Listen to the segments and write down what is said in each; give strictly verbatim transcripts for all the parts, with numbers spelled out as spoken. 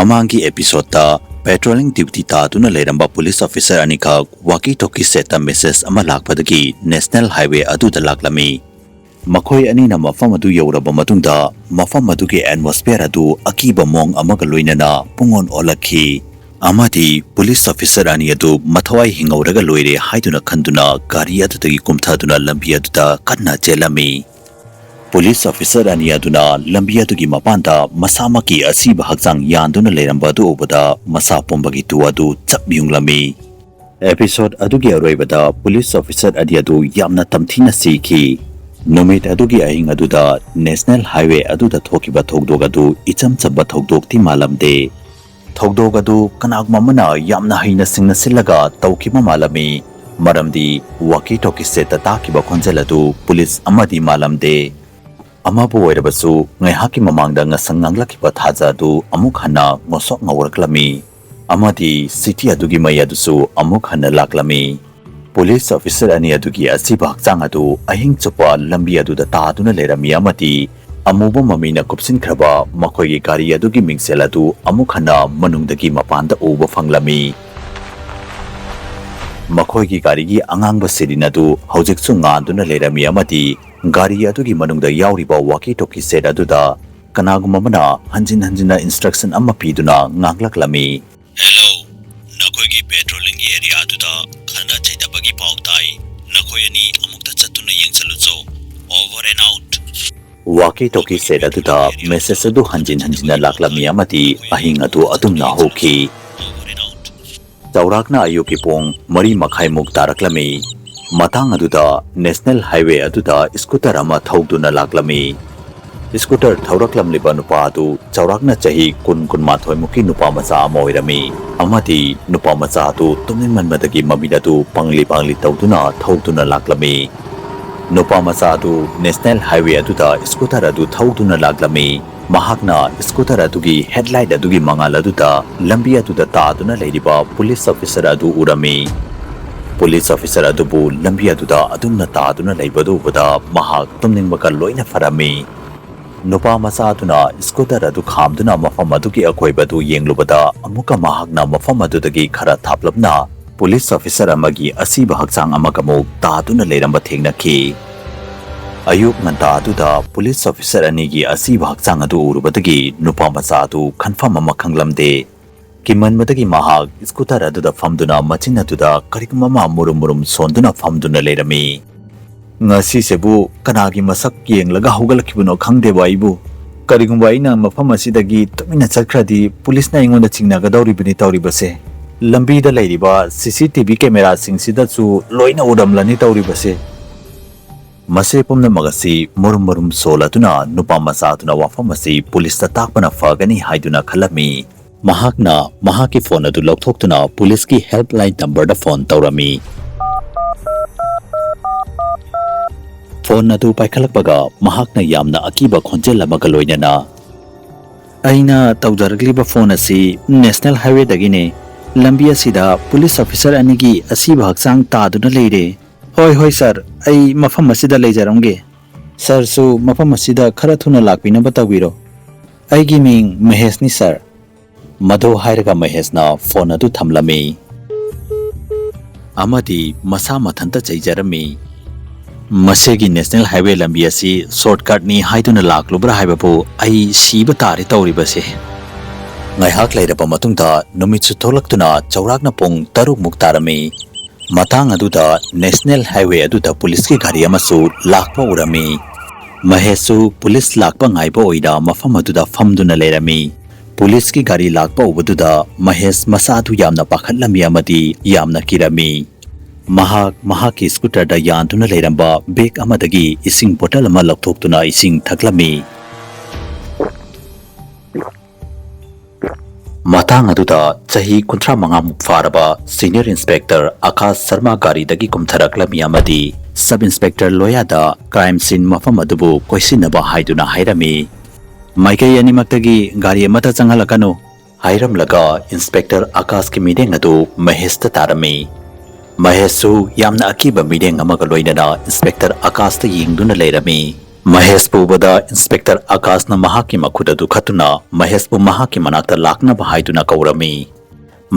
ꯃꯃꯥꯡꯒꯤ episode ꯇ patrolling duty ꯇꯥꯗꯨꯅ ꯂꯩꯔꯝꯕ police officer ꯑꯅꯤꯈꯛ walkie talkie set ꯇ message ꯑꯃ ꯂꯥꯛꯄꯗꯒꯤ National Highway ꯑꯗꯨꯗ ꯂꯥꯛꯂꯝꯃꯤ꯫ ꯃꯈꯣꯏ ꯑꯅꯤꯅ ꯃꯐꯝ ꯑꯗꯨ ꯌꯧꯔꯕ ꯃꯇꯨꯡꯗ, ꯃꯐꯝ ꯑꯗꯨꯒꯤ atmosphere ꯑꯗꯨ ꯑꯀꯤꯕ ꯃꯑꯣꯡ ꯑꯃꯒ ꯂꯣꯏꯅꯅ ꯄꯨꯡꯑꯣꯟ ꯑꯣꯜꯂꯛꯈꯤ, ꯑꯃꯗꯤ police officer ꯑꯅꯤ ꯑꯗꯨ ꯃꯊꯋꯥꯏ ꯍꯤꯡꯍꯧꯔꯒ ꯂꯣꯏꯔꯦ ꯍꯥꯏꯗꯨꯅ ꯈꯟꯗꯨꯅ ꯒꯥꯔꯤ ꯑꯗꯨꯗꯒꯤ ꯀꯨꯝꯊꯗꯨꯅ ꯂꯝꯕꯤ ꯑꯗꯨꯗ ꯀꯟꯅ ꯆꯦꯜꯂꯝꯃꯤ꯫ Police officer ꯑꯅꯤ ꯑꯗꯨꯅ ꯂꯝꯕꯤ ꯑꯗꯨꯒꯤ ꯃꯄꯥꯟꯗ ꯃꯁꯥꯃꯛꯀꯤ ꯑꯁꯤꯕ ꯍꯛꯆꯥꯡ ꯌꯥꯟꯗꯨꯅ ꯂꯩꯔꯝꯕ ꯑꯗꯨ ꯎꯕꯗ, ꯃꯁꯥ ꯄꯨꯝꯕꯒꯤ ꯇꯨ ꯑꯗꯨ ꯆꯞ ꯌꯨꯡꯂꯝꯃꯤ꯫ Episode ꯑꯗꯨꯒꯤ ꯑꯔꯣꯏꯕꯗ police officer ꯑꯅꯤ ꯑꯗꯨ ꯌꯥꯝꯅ ꯇꯝꯊꯤꯅ ꯁꯤꯈꯤ꯫ ꯅꯨꯃꯤꯠ ꯑꯗꯨꯒꯤ ꯑꯍꯤꯡ ꯑꯗꯨꯗ National Highway ꯑꯗꯨꯗ ꯊꯣꯛꯈꯤꯕ ꯊꯧꯗꯣꯛ ꯑꯗꯨ ꯏꯆꯝ ꯆꯝꯕ ꯊꯧꯗꯣꯛꯇꯤ ꯃꯥꯜꯂꯝꯗꯦ꯫ ꯊꯧꯗꯣꯛ ꯑꯗꯨ ꯀꯅꯥꯒꯨꯝꯕ ꯑꯃꯅ ꯌꯥꯝꯅ ꯍꯩꯅ ꯁꯤꯡꯅ ꯁꯤꯜꯂꯒ ꯇꯧꯈꯤꯕ ꯃꯥꯜꯂꯝꯃꯤ, ꯃꯔꯝꯗꯤ walkie talkie set ꯇ ꯇꯥꯈꯤꯕ ꯈꯣꯟꯖꯦꯜ ꯑꯗꯨ police ꯑꯃꯗꯤ ꯃꯥꯜꯂꯝꯗꯦ꯫ ꯑꯃꯕꯨ ꯑꯣꯏꯔꯕꯁꯨ, ꯉꯥꯏꯍꯥꯛꯀꯤ ꯃꯃꯥꯡꯗ ꯉꯁꯪ ꯉꯥꯡꯂꯛꯈꯤꯕ ꯊꯥꯖ ꯑꯗꯨ ꯑꯃꯨꯛ ꯍꯟꯅ ꯉꯧꯁꯣꯛ ꯉꯧꯔꯛꯂꯝꯃꯤ, ꯑꯃꯗꯤ city ꯑꯗꯨꯒꯤ ꯃꯩ ꯑꯗꯨꯁꯨ ꯑꯃꯨꯛ ꯍꯟꯅ ꯂꯥꯛꯂꯝꯃꯤ꯫ Police officer ꯑꯅꯤ ꯑꯗꯨꯒꯤ ꯑꯁꯤꯕ ꯍꯛꯆꯥꯡ ꯑꯗꯨ ꯑꯍꯤꯡ ꯆꯨꯞꯄ ꯂꯝꯕꯤ ꯑꯗꯨꯗ ꯇꯥꯗꯨꯅ ꯂꯩꯔꯝꯃꯤ ꯑꯃꯗꯤ ꯑꯃꯨꯕ ꯃꯃꯤꯅ ꯀꯨꯞꯁꯤꯟꯈ꯭ꯔꯕ ꯃꯈꯣꯏꯒꯤ ꯒꯥꯔꯤ ꯑꯗꯨꯒꯤ ꯃꯤꯡꯁꯦꯜ ꯑꯗꯨ ꯑꯃꯨꯛ ꯍꯟꯅ ꯃꯅꯨꯡꯗꯒꯤ ꯃꯄꯥꯟꯗ ꯎꯕ ꯐꯪꯂꯝꯃꯤ꯫ ꯃꯈꯣꯏꯒꯤ ꯒꯥꯔꯤꯒꯤ ꯑꯉꯥꯡꯕ ꯁꯤꯔꯤꯟ ꯑꯗꯨ ꯍꯧꯖꯤꯛꯁꯨ ꯉꯥꯟꯗꯨꯅ ꯂꯩꯔꯝꯃꯤ ꯑꯃꯗꯤ ꯒꯥꯔꯤ ꯑꯗꯨꯒꯤ ꯃꯅꯨꯡꯗ ꯌꯥꯎꯔꯤꯕ walkie talkie set ꯑꯗꯨꯗ ꯀꯅꯥꯒꯨꯝꯕ ꯑꯃꯅ ꯍꯟꯖꯤꯟ ꯍꯟꯖꯤꯟꯅ instruction ꯑꯃ ꯄꯤꯗꯨꯅ ꯉꯥꯡꯂꯛꯂꯝꯃꯤ꯫ "Hello, ꯅꯈꯣꯏꯒꯤ patrolling ꯒꯤ area ꯑꯗꯨꯗ ꯈꯠꯅ ꯆꯩꯅꯕꯒꯤ ꯄꯥꯎ ꯇꯥꯏ꯫ ꯅꯈꯣꯏ ꯑꯅꯤ ꯑꯃꯨꯛꯇ ꯆꯠꯇꯨꯅ ꯌꯦꯡꯁꯤꯜꯂꯨꯆꯣ꯫ Over and out." Walkie talkie set ꯑꯗꯨꯗ message ꯑꯗꯨ ꯍꯟꯖꯤꯟ ꯍꯟꯖꯤꯟꯅ ꯂꯥꯛꯂꯝꯃꯤ ꯑꯃꯗꯤ ꯑꯍꯤꯡ ꯑꯗꯨ ꯑꯗꯨꯝꯅ ꯍꯧꯈꯤ꯫ Over and out. ꯆꯥꯎꯔꯥꯛꯅ ꯑꯌꯨꯛꯀꯤ ꯄꯨꯡ ꯃꯔꯤ ꯃꯈꯥꯏꯃꯨꯛ ꯇꯥꯔꯛꯂꯝꯃꯤ꯫ ꯃꯇꯥꯡ ꯑꯗꯨꯗ National Highway ꯑꯗꯨꯗ scooter ꯑꯃ ꯊꯧꯗꯨꯅ ꯂꯥꯛꯂꯝꯃꯤ꯫ Scooter ꯊꯧꯔꯛꯂꯝꯂꯤꯕ ꯅꯨꯄꯥ ꯑꯗꯨ ꯆꯥꯎꯔꯥꯛꯅ ꯆꯍꯤ ꯀꯨꯟ, ꯀꯨꯟꯃꯥꯊꯣꯏ ꯃꯨꯛꯀꯤ ꯅꯨꯄꯥ ꯃꯆꯥ ꯑꯃ ꯑꯣꯏꯔꯝꯃꯤ, ꯑꯃꯗꯤ ꯅꯨꯄꯥ ꯃꯆꯥ ꯑꯗꯨ ꯇꯨꯝꯅꯤꯡꯃꯟꯕꯗꯒꯤ ꯃꯃꯤꯠ ꯑꯗꯨ ꯄꯥꯡꯂꯤ ꯄꯥꯡꯂꯤ ꯇꯧꯗꯨꯅ ꯊꯧꯗꯨꯅ ꯂꯥꯛꯂꯝꯃꯤ꯫ ꯅꯨꯄꯥ ꯃꯆꯥ ꯑꯗꯨ National Highway ꯑꯗꯨꯗ scooter ꯑꯗꯨ ꯊꯧꯗꯨꯅ ꯂꯥꯛꯂꯝꯃꯤ꯫ ꯃꯍꯥꯛꯅ scooter ꯑꯗꯨꯒꯤ headlight ꯑꯗꯨꯒꯤ ꯃꯉꯥꯜ ꯑꯗꯨꯗ ꯂꯝꯕꯤ ꯑꯗꯨꯗ ꯇꯥꯗꯨꯅ ꯂꯩꯔꯤꯕ police officer ꯑꯗꯨ ꯎꯔꯝꯃꯤ꯫ Police officer ꯑꯗꯨꯕꯨ ꯂꯝꯕꯤ ꯑꯗꯨꯗ ꯑꯗꯨꯝꯅ ꯇꯥꯗꯨꯅ ꯂꯩꯕꯗꯨ ꯎꯕꯗ ꯃꯍꯥꯛ ꯇꯨꯝꯅꯤꯡꯕꯒ ꯂꯣꯏꯅ ꯐꯔꯝꯃꯤ꯫ ꯅꯨꯄꯥ ꯃꯆꯥ ꯑꯗꯨꯅ ꯁ꯭ꯀꯨꯇꯔ ꯑꯗꯨ ꯈꯥꯝꯗꯨꯅ ꯃꯐꯝ ꯑꯗꯨꯒꯤ ꯑꯀꯣꯏꯕꯗꯨ ꯌꯦꯡꯂꯨꯕꯗ, ꯑꯃꯨꯛꯀ ꯃꯍꯥꯛꯅ ꯃꯐꯝ ꯑꯗꯨꯗꯒꯤ ꯈꯔ ꯊꯥꯞꯂꯞꯅ ꯄꯨꯂꯤꯁ ꯑꯣꯐꯤꯁꯔ ꯑꯃꯒꯤ ꯑꯁꯤꯕ ꯍꯛꯆꯥꯡ ꯑꯃꯒ ꯑꯃꯨꯛ ꯇꯥꯗꯨꯅ ꯂꯩꯔꯝꯕ ꯊꯦꯡꯅꯈꯤ꯫ ꯑꯌꯨꯛ ꯉꯟꯇꯥ ꯑꯗꯨꯗ ꯄꯨꯂꯤꯁ ꯑꯣꯐꯤꯁꯔ ꯑꯅꯤꯒꯤ ꯑꯁꯤꯕ ꯍꯛꯆꯥꯡ ꯑꯗꯨ ꯎꯔꯨꯕꯗꯒꯤ ꯅꯨꯄꯥ ꯃꯆꯥ ꯑꯗꯨ ꯈꯟꯐꯝ ꯑꯃ ꯈꯪꯂꯝꯗꯦ꯫ ꯀꯤꯃꯟꯕꯗꯒꯤ ꯃꯍꯥꯛ ꯁ꯭ꯀꯨꯇꯔ ꯑꯗꯨꯗ ꯐꯝꯗꯨꯅ ꯃꯆꯤꯟ ꯑꯗꯨꯗ ꯀꯔꯤꯒꯨꯝꯕ ꯑꯃ ꯃꯨꯔꯨꯝ ꯃꯨꯔꯨꯝ ꯁꯣꯟꯗꯨꯅ ꯐꯝꯗꯨꯅ ꯂꯩꯔꯝꯃꯤ꯫ "ꯉꯁꯤꯁꯤꯕꯨ ꯀꯅꯥꯒꯤ ꯃꯁꯛ ꯌꯦꯡꯂꯒ ꯍꯧꯒꯠꯂꯛꯈꯤꯕꯅꯣ ꯈꯪꯗꯦꯕ ꯑꯩꯕꯨ꯫ ꯀꯔꯤꯒꯨꯝꯕ ꯑꯩꯅ ꯃꯐꯝ ꯑꯁꯤꯗꯒꯤ ꯇꯨꯃꯤꯟꯅ ꯆꯠꯈ꯭ꯔꯗꯤ ꯄꯨꯂꯤꯁꯅ ꯑꯩꯉꯣꯟꯗ ꯆꯤꯡꯅꯒꯗꯧꯔꯤꯕꯅꯤ ꯇꯧꯔꯤꯕꯁꯦ꯫ ꯂꯝꯕꯤꯗ ꯂꯩꯔꯤꯕ ꯁꯤ ꯁꯤ ꯇꯤ ꯚꯤ ꯀꯦꯃꯦꯔꯥꯁꯤꯡꯁꯤꯗꯁꯨ ꯂꯣꯏꯅ ꯎꯔꯝꯂꯅꯤ ꯇꯧꯔꯤꯕꯁꯦ"꯫ ꯃꯁꯤ ꯄꯨꯝꯅꯃꯛ ꯑꯁꯤ ꯃꯔꯨꯝ ꯃꯔꯨꯝ ꯁꯣꯜꯂꯗꯨꯅ ꯅꯨꯄꯥ ꯃꯆꯥꯗꯨꯅ ꯋꯥꯐꯝ ꯑꯁꯤ ꯄꯨꯂꯤꯁꯇ ꯇꯥꯛꯄꯅ ꯐꯒꯅꯤ ꯍꯥꯏꯗꯨꯅ ꯈꯜꯂꯝꯃꯤ꯫ ꯃꯍꯥꯛꯅ ꯃꯍꯥꯛꯀꯤ ꯐꯣꯟ ꯑꯗꯨ ꯂꯧꯊꯣꯛꯇꯨꯅ ꯄꯨꯂꯤꯁꯀꯤ ꯍꯦꯜꯞꯂꯥꯏꯟ ꯅꯝꯕꯔꯗ ꯐꯣꯟ ꯇꯧꯔꯝꯃꯤ꯫ ꯐꯣꯟ ꯑꯗꯨ ꯄꯥꯏꯈꯠꯂꯛꯄꯒ ꯃꯍꯥꯛꯅ ꯌꯥꯝꯅ ꯑꯀꯤꯕ ꯈꯣꯟꯖꯦꯜ ꯑꯃꯒ ꯂꯣꯏꯅꯅ, "ꯑꯩꯅ ꯇꯧꯖꯔꯛꯂꯤꯕ ꯐꯣꯟ ꯑꯁꯤ ꯅꯦꯁꯅꯦꯜ ꯍꯥꯏꯋꯦꯗꯒꯤꯅꯦ꯫ ꯂꯝꯕꯤ ꯑꯁꯤꯗ ꯄꯨꯂꯤꯁ ꯑꯣꯐꯤꯁꯔ ꯑꯅꯤꯒꯤ ꯑꯁꯤꯕ ꯍꯛꯆꯥꯡ ꯇꯥꯗꯨꯅ ꯂꯩꯔꯦ"꯫ "ꯍꯣꯏ, ꯍꯣꯏ, ꯁꯥꯔ, ꯑꯩ ꯃꯐꯝ ꯑꯁꯤꯗ ꯂꯩꯖꯔꯝꯒꯦ꯫ ꯁꯥꯔꯁꯨ ꯃꯐꯝ ꯑꯁꯤꯗ ꯈꯔ ꯊꯨꯅ ꯂꯥꯛꯄꯤꯅꯕ ꯇꯧꯕꯤꯔꯣ꯫ ꯑꯩꯒꯤ ꯃꯤꯡ ꯃꯍꯦꯁꯅꯤ, ꯁꯥꯔ"꯫ ꯃꯗꯨ ꯍꯥꯏꯔꯒ ꯃꯍꯦꯁꯅ ꯐꯣꯟ ꯑꯗꯨ ꯊꯝꯂꯝꯃꯤ꯫ ꯑꯃꯗꯤ ꯃꯁꯥ ꯃꯊꯟꯇ ꯆꯩꯖꯔꯝꯃꯤ꯫ "ꯃꯁꯤꯒꯤ ꯅꯦꯁꯅꯦꯜ ꯍꯥꯏꯋꯦ ꯂꯝꯕꯤ ꯑꯁꯤ ꯁꯣꯔꯠꯀꯠꯅꯤ ꯍꯥꯏꯗꯨꯅ ꯂꯥꯛꯂꯨꯕ꯭ꯔꯥ ꯍꯥꯏꯕꯕꯨ ꯑꯩ ꯁꯤꯕ ꯇꯥꯔꯦ ꯇꯧꯔꯤꯕꯁꯦ"꯫ ꯉꯥꯏꯍꯥꯛ ꯂꯩꯔꯕ ꯃꯇꯨꯡꯗ ꯅꯨꯃꯤꯠꯁꯨ ꯊꯣꯛꯂꯛꯇꯨꯅ ꯆꯥꯎꯔꯥꯛꯅ ꯄꯨꯡ ꯇꯔꯨꯛ ꯃꯨꯛ ꯇꯥꯔꯝꯃꯤ꯫ ꯃꯇꯥꯡ ꯑꯗꯨꯗ ꯅꯦꯁꯅꯦꯜ ꯍꯥꯏꯋꯦ ꯑꯗꯨꯗ ꯄꯨꯂꯤꯁꯀꯤ ꯒꯥꯔꯤ ꯑꯃꯁꯨ ꯂꯥꯛꯄ ꯎꯔꯝꯃꯤ꯫ ꯃꯍꯦꯁꯁꯨ ꯄꯨꯂꯤꯁ ꯂꯥꯛꯄ ꯉꯥꯏꯕ ꯑꯣꯏꯅ ꯃꯐꯝ ꯑꯗꯨꯗ ꯐꯝꯗꯨꯅ ꯂꯩꯔꯝꯃꯤ꯫ ꯄꯨꯂꯤꯁꯀꯤ ꯒꯥꯔꯤ ꯂꯥꯛꯄ ꯎꯕꯗꯨꯗ ꯃꯍꯦꯁ ꯃꯁꯥꯗꯨ ꯌꯥꯝꯅ ꯄꯥꯈꯠꯂꯝꯃꯤ ꯑꯃꯗꯤ ꯌꯥꯝꯅ ꯀꯤꯔꯝꯃꯤ꯫ ꯃꯍꯥꯛ ꯃꯍꯥꯛꯀꯤ ꯁ꯭ꯀꯨꯇꯔꯗ ꯌꯥꯟꯗꯨꯅ ꯂꯩꯔꯝꯕ ꯕꯦꯒ ꯑꯃꯗꯒꯤ ꯏꯁꯤꯡ ꯕꯣꯇꯜ ꯑꯃ ꯂꯧꯊꯣꯛꯇꯨꯅ ꯏꯁꯤꯡ ꯊꯛꯂꯝꯃꯤ꯫ ꯃꯇꯥꯡ ꯑꯗꯨꯗ ꯆꯍꯤ ꯀꯨꯟꯊ꯭ꯔꯥ ꯃꯉꯥꯃꯨꯛ ꯐꯥꯔꯕ ꯁꯤꯅꯤꯌꯔ ꯏꯟꯁꯄꯦꯛꯇꯔ ꯑꯀꯥꯁ ꯁꯔꯃ ꯒꯥꯔꯤꯗꯒꯤ ꯀꯨꯝꯊꯔꯛꯂꯝꯃꯤ ꯑꯃꯗꯤ ꯁꯕ ꯏꯟꯁꯄꯦꯛꯇꯔ ꯂꯣꯌꯥꯗ ꯀ꯭ꯔꯥꯏꯝ ꯁꯤꯟ ꯃꯐꯝ ꯑꯗꯨꯕꯨ ꯀꯣꯏꯁꯤꯟꯅꯕ ꯍꯥꯏꯗꯨꯅ ꯍꯥꯏꯔꯝꯃꯤ꯫ "ꯃꯥꯏꯀꯩ ꯑꯅꯤꯃꯛꯇꯒꯤ ꯒꯥꯔꯤ ꯑꯃꯠꯇ ꯆꯪꯍꯜꯂꯛꯀꯅꯨ" ꯍꯥꯏꯔꯝꯂꯒ ꯏꯟꯁꯄꯦꯛꯇꯔ ꯑꯀꯥꯁꯀꯤ ꯃꯤꯠꯌꯦꯡ ꯑꯗꯨ ꯃꯍꯦꯁꯇ ꯇꯥꯔꯝꯃꯤ꯫ ꯃꯍꯦꯁꯁꯨ ꯌꯥꯝꯅ ꯑꯀꯤꯕ ꯃꯤꯠꯌꯦꯡ ꯑꯃꯒ ꯂꯣꯏꯅꯅ ꯏꯟꯁꯄꯦꯛꯇꯔ ꯑꯀꯥꯁꯇ ꯌꯦꯡꯗꯨꯅ ꯂꯩꯔꯝꯃꯤ꯫ ꯃꯍꯦꯁꯄꯨ ꯎꯕꯗ ꯏꯟꯁꯄꯦꯛꯇꯔ ꯑꯀꯥꯁꯅ ꯃꯍꯥꯛꯀꯤ ꯃꯈꯨꯠ ꯑꯗꯨ ꯈꯠꯇꯨꯅ ꯃꯍꯦꯁꯄꯨ ꯃꯍꯥꯛꯀꯤ ꯃꯅꯥꯛꯇ ꯂꯥꯛꯅꯕ ꯍꯥꯏꯗꯨꯅ ꯀꯧꯔꯝꯃꯤ꯫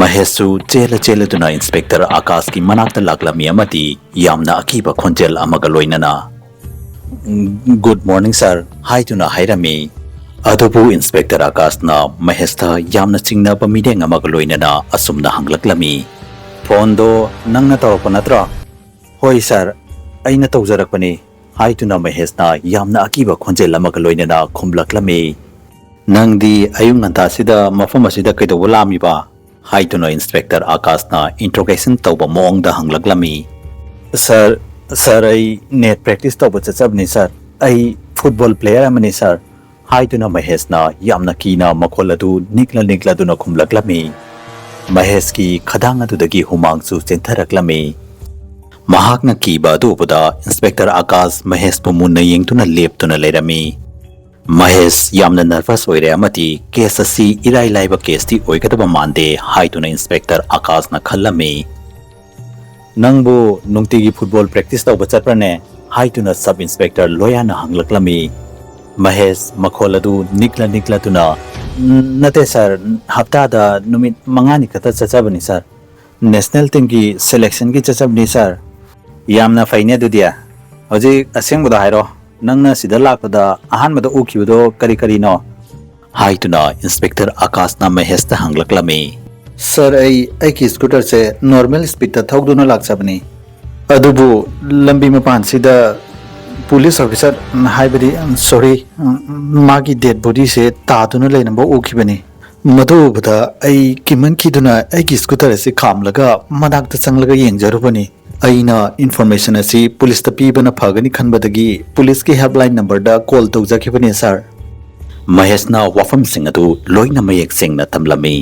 ꯃꯍꯦꯁꯁꯨ ꯆꯦꯜꯂ ꯆꯦꯜꯂꯗꯨꯅ ꯏꯟꯁꯄꯦꯛꯇꯔ ꯑꯀꯥꯁꯀꯤ ꯃꯅꯥꯛꯇ ꯂꯥꯛꯂꯝꯃꯤ ꯑꯃꯗꯤ ꯌꯥꯝꯅ ꯑꯀꯤꯕ ꯈꯣꯟꯖꯦꯜ ꯑꯃꯒ ꯂꯣꯏꯅꯅ "ꯒꯨꯗ ꯃꯣꯔꯅꯤꯡ ꯁꯥꯔ" ꯍꯥꯏꯗꯨꯅ ꯍꯥꯏꯔꯝꯃꯤ꯫ ꯑꯗꯨꯕꯨ ꯏꯟꯁꯄꯦꯛꯇꯔ ꯑꯀꯥꯁꯅ ꯃꯍꯦꯁꯇ ꯌꯥꯝꯅ ꯆꯤꯡꯅꯕ ꯃꯤꯠꯌꯦꯡ ꯑꯃꯒ ꯂꯣꯏꯅꯅ ꯑꯁꯨꯝꯅ ꯍꯪꯂꯛꯂꯝꯃꯤ, "ꯐꯣꯟꯗꯣ ꯅꯪꯅ ꯇꯧꯔꯛꯄ ꯅꯠꯇ꯭ꯔꯣ?" "ꯍꯣꯏ ꯁꯥꯔ, ꯑꯩꯅ ꯇꯧꯖꯔꯛꯄꯅꯤ" ꯍꯥꯏꯗꯨꯅ ꯃꯍꯦꯁꯅ ꯌꯥꯝꯅ ꯑꯀꯤꯕ ꯈꯣꯟꯖꯦꯜ ꯑꯃꯒ ꯂꯣꯏꯅꯅ ꯈꯨꯝꯂꯛꯂꯝꯃꯤ꯫ "ꯅꯪꯗꯤ ꯑꯌꯨꯛ ꯉꯟꯇꯥꯁꯤꯗ ꯃꯐꯝ ꯑꯁꯤꯗ ꯀꯩꯗꯧꯕ ꯂꯥꯛꯂꯝꯃꯤꯕ?" ꯍꯥꯏꯗꯨꯅ ꯏꯟꯁꯄꯦꯛꯇꯔ ꯑꯀꯥꯁꯅ ꯏꯟꯇ꯭ꯔꯣꯒꯦꯁꯟ ꯇꯧꯕ ꯃꯑꯣꯡꯗ ꯍꯪꯂꯛꯂꯝꯃꯤ꯫ "ꯁꯥꯔ, ꯁꯥꯔ, ꯑꯩ ꯅꯦꯠ ꯄ꯭ꯔꯦꯛꯇꯤꯁ ꯇꯧꯕ ꯆꯠꯆꯕꯅꯤ ꯁꯥꯔ꯫ ꯑꯩ ꯐꯨꯠꯕꯣꯜ ꯄ꯭ꯂꯦꯌꯔ ꯑꯃꯅꯤ ꯁꯥꯔ" ꯍꯥꯏꯗꯨꯅ ꯃꯍꯦꯁꯅ ꯌꯥꯝꯅ ꯀꯤꯅ ꯃꯈꯣꯜ ꯑꯗꯨ ꯅꯤꯛꯂ ꯅꯤꯛꯂꯗꯨꯅ ꯈꯨꯝꯂꯛꯂꯝꯃꯤ꯫ ꯃꯍꯦꯁꯀꯤ ꯈꯗꯥꯡ ꯑꯗꯨꯗꯒꯤ ꯍꯨꯃꯥꯡꯁꯨ ꯆꯦꯟꯊꯔꯛꯂꯝꯃꯤ꯫ ꯃꯍꯥꯛꯅ ꯀꯤꯕ ꯑꯗꯨ ꯎꯕꯗ ꯏꯟꯁꯄꯦꯛꯇꯔ ꯑꯀꯥꯁ ꯃꯍꯦꯁꯄꯨ ꯃꯨꯟꯅ ꯌꯦꯡꯗꯨꯅ ꯂꯦꯞꯇꯨꯅ ꯂꯩꯔꯝꯃꯤ꯫ ꯃꯍꯦꯁ ꯌꯥꯝꯅ ꯅꯔꯚꯁ ꯑꯣꯏꯔꯦ ꯑꯃꯗꯤ ꯀꯦꯁ ꯑꯁꯤ ꯏꯔꯥꯏ ꯂꯥꯏꯕ ꯀꯦꯁꯇꯤ ꯑꯣꯏꯒꯗꯕ ꯃꯥꯟꯗꯦ ꯍꯥꯏꯗꯨꯅ ꯏꯟꯁꯄꯦꯛꯇꯔ ꯑꯀꯥꯁꯅ ꯈꯜꯂꯝꯃꯤ꯫ "ꯅꯪꯕꯨ ꯅꯨꯡꯇꯤꯒꯤ ꯐꯨꯠꯕꯣꯜ ꯄ꯭ꯔꯦꯛꯇꯤꯁ ꯇꯧꯕ ꯆꯠꯄ꯭ꯔꯅꯦ?" ꯍꯥꯏꯗꯨꯅ ꯁꯕ ꯏꯟꯁꯄꯦꯛꯇꯔ ꯂꯣꯌꯥꯅ ꯍꯪꯂꯛꯂꯝꯃꯤ꯫ ꯃꯍꯦꯁ ꯃꯈꯣꯜ ꯑꯗꯨ ꯅꯤꯛꯂ ꯅꯤꯛꯂꯗꯨꯅ, "ꯎꯝ, ꯅꯠꯇꯦ ꯁꯥꯔ, ꯍꯞꯇꯥꯗ ꯅꯨꯃꯤꯠ ꯃꯉꯥꯅꯤ ꯈꯛꯇ ꯆꯠꯆꯕꯅꯤ ꯁꯥꯔ꯫ ꯅꯦꯁꯅꯦꯜ ꯇꯤꯝꯒꯤ ꯁꯦꯂꯦꯛꯁꯟꯒꯤ ꯆꯠꯆꯕꯅꯤ ꯁꯥꯔ꯫" "ꯌꯥꯝꯅ ꯐꯩꯅꯦ ꯑꯗꯨꯗꯤ꯫ ꯍꯧꯖꯤꯛ ꯑꯁꯦꯡꯕꯗꯣ ꯍꯥꯏꯔꯣ, ꯅꯪꯅ ꯁꯤꯗ ꯂꯥꯛꯄꯗ ꯑꯍꯥꯟꯕꯗ ꯎꯈꯤꯕꯗꯣ ꯀꯔꯤ ꯀꯔꯤꯅꯣ?" ꯍꯥꯏꯗꯨꯅ ꯏꯟꯁꯄꯦꯛꯇꯔ ꯑꯀꯥꯁꯅ ꯃꯍꯦꯁꯇ ꯍꯪꯂꯛꯂꯝꯃꯤ꯫ "ꯁꯥꯔ, ꯑꯩ ꯑꯩꯒꯤ ꯁ꯭ꯀꯨꯇꯔꯁꯦ ꯅꯣꯔꯃꯦꯜ ꯁ꯭ꯄꯤꯗꯇ ꯊꯧꯗꯨꯅ ꯂꯥꯛꯆꯕꯅꯤ꯫ ꯑꯗꯨꯕꯨ ꯂꯝꯕꯤ ꯃꯄꯥꯟꯁꯤꯗ ꯄꯨꯂꯤꯁ ꯑꯣꯐꯤꯁꯔ, ꯍꯥꯏꯕꯗꯤ, ꯁꯣꯔꯤ, ꯃꯥꯒꯤ ꯗꯦꯗ ꯕꯣꯗꯤꯁꯦ ꯇꯥꯗꯨꯅ ꯂꯩꯔꯝꯕ ꯎꯈꯤꯕꯅꯤ꯫ ꯃꯗꯨ ꯎꯕꯗ ꯑꯩ ꯀꯤꯃꯟꯈꯤꯗꯨꯅ ꯑꯩꯒꯤ ꯁ꯭ꯀꯨꯇꯔ ꯑꯁꯤ ꯈꯥꯝꯂꯒ ꯃꯅꯥꯛꯇ ꯆꯪꯂꯒ ꯌꯦꯡꯖꯔꯨꯕꯅꯤ꯫ ꯑꯩꯅ ꯏꯟꯐꯣꯔꯃꯦꯁꯟ ꯑꯁꯤ ꯄꯨꯂꯤꯁꯇ ꯄꯤꯕꯅ ꯐꯒꯅꯤ ꯈꯟꯕꯗꯒꯤ ꯄꯨꯂꯤꯁꯀꯤ ꯍꯦꯜꯞꯂꯥꯏꯟ ꯅꯝꯕꯔꯗ ꯀꯣꯜ ꯇꯧꯖꯈꯤꯕꯅꯤ ꯁꯥꯔ꯫" ꯃꯍꯦꯁꯅ ꯋꯥꯐꯝꯁꯤꯡ ꯑꯗꯨ ꯂꯣꯏꯅ ꯃꯌꯦꯛ ꯁꯦꯡꯅ ꯇꯝꯂꯝꯃꯤ꯫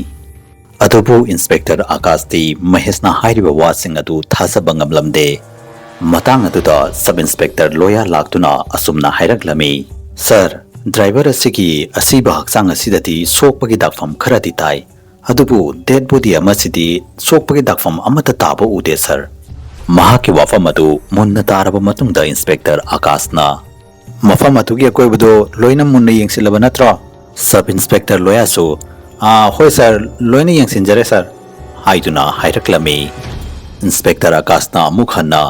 ꯑꯗꯨꯕꯨ ꯏꯟꯁꯄꯦꯛꯇꯔ ꯑꯀꯥꯁꯇꯤ ꯃꯍꯦꯁꯅ ꯍꯥꯏꯔꯤꯕ ꯋꯥꯁꯤꯡ ꯑꯗꯨ ꯊꯥꯖꯕ ꯉꯝꯂꯝꯗꯦ꯫ ꯃꯇꯥꯡ ꯑꯗꯨꯗ ꯁꯕ ꯏꯟꯁꯄꯦꯛꯇꯔ ꯂꯣꯌꯥ ꯂꯥꯛꯇꯨꯅ ꯑꯁꯨꯝꯅ ꯍꯥꯏꯔꯛꯂꯝꯃꯤ, "ꯁꯥꯔ, ꯗ꯭ꯔꯥꯏꯚꯔ ꯑꯁꯤꯒꯤ ꯑꯁꯤꯕ ꯍꯛꯆꯥꯡ ꯑꯁꯤꯗꯗꯤ ꯁꯣꯛꯄꯒꯤ ꯗꯥꯛꯐꯝ ꯈꯔꯗꯤ ꯇꯥꯏ, ꯑꯗꯨꯕꯨ ꯗꯦꯗ ꯕꯣꯗꯤ ꯑꯃꯁꯤꯗꯤ ꯁꯣꯛꯄꯒꯤ ꯗꯥꯛꯐꯝ ꯑꯃꯠꯇ ꯇꯥꯕ ꯎꯗꯦ ꯁꯥꯔ꯫" ꯃꯍꯥꯛꯀꯤ ꯋꯥꯐꯝ ꯑꯗꯨ ꯃꯨꯟꯅ ꯇꯥꯔꯕ ꯃꯇꯨꯡꯗ ꯏꯟꯁꯄꯦꯛꯇꯔ ꯑꯀꯥꯁꯅ, "ꯃꯐꯝ ꯑꯗꯨꯒꯤ ꯑꯀꯣꯏꯕꯗꯣ ꯂꯣꯏꯅ ꯃꯨꯟꯅ ꯌꯦꯡꯁꯤꯜꯂꯕ ꯅꯠꯇ꯭ꯔꯣ?" ꯁꯕ ꯏꯟꯁꯄꯦꯛꯇꯔ ꯂꯣꯌꯥꯁꯨ, "ꯑꯥ, ꯍꯣꯏ ꯁꯥꯔ, ꯂꯣꯏꯅ ꯌꯦꯡꯁꯤꯟꯖꯔꯦ ꯁꯥꯔ" ꯍꯥꯏꯗꯨꯅ ꯍꯥꯏꯔꯛꯂꯝꯃꯤ꯫ ꯏꯟꯁꯄꯦꯛꯇꯔ ꯑꯀꯥꯁꯅ ꯑꯃꯨꯛ ꯍꯟꯅ,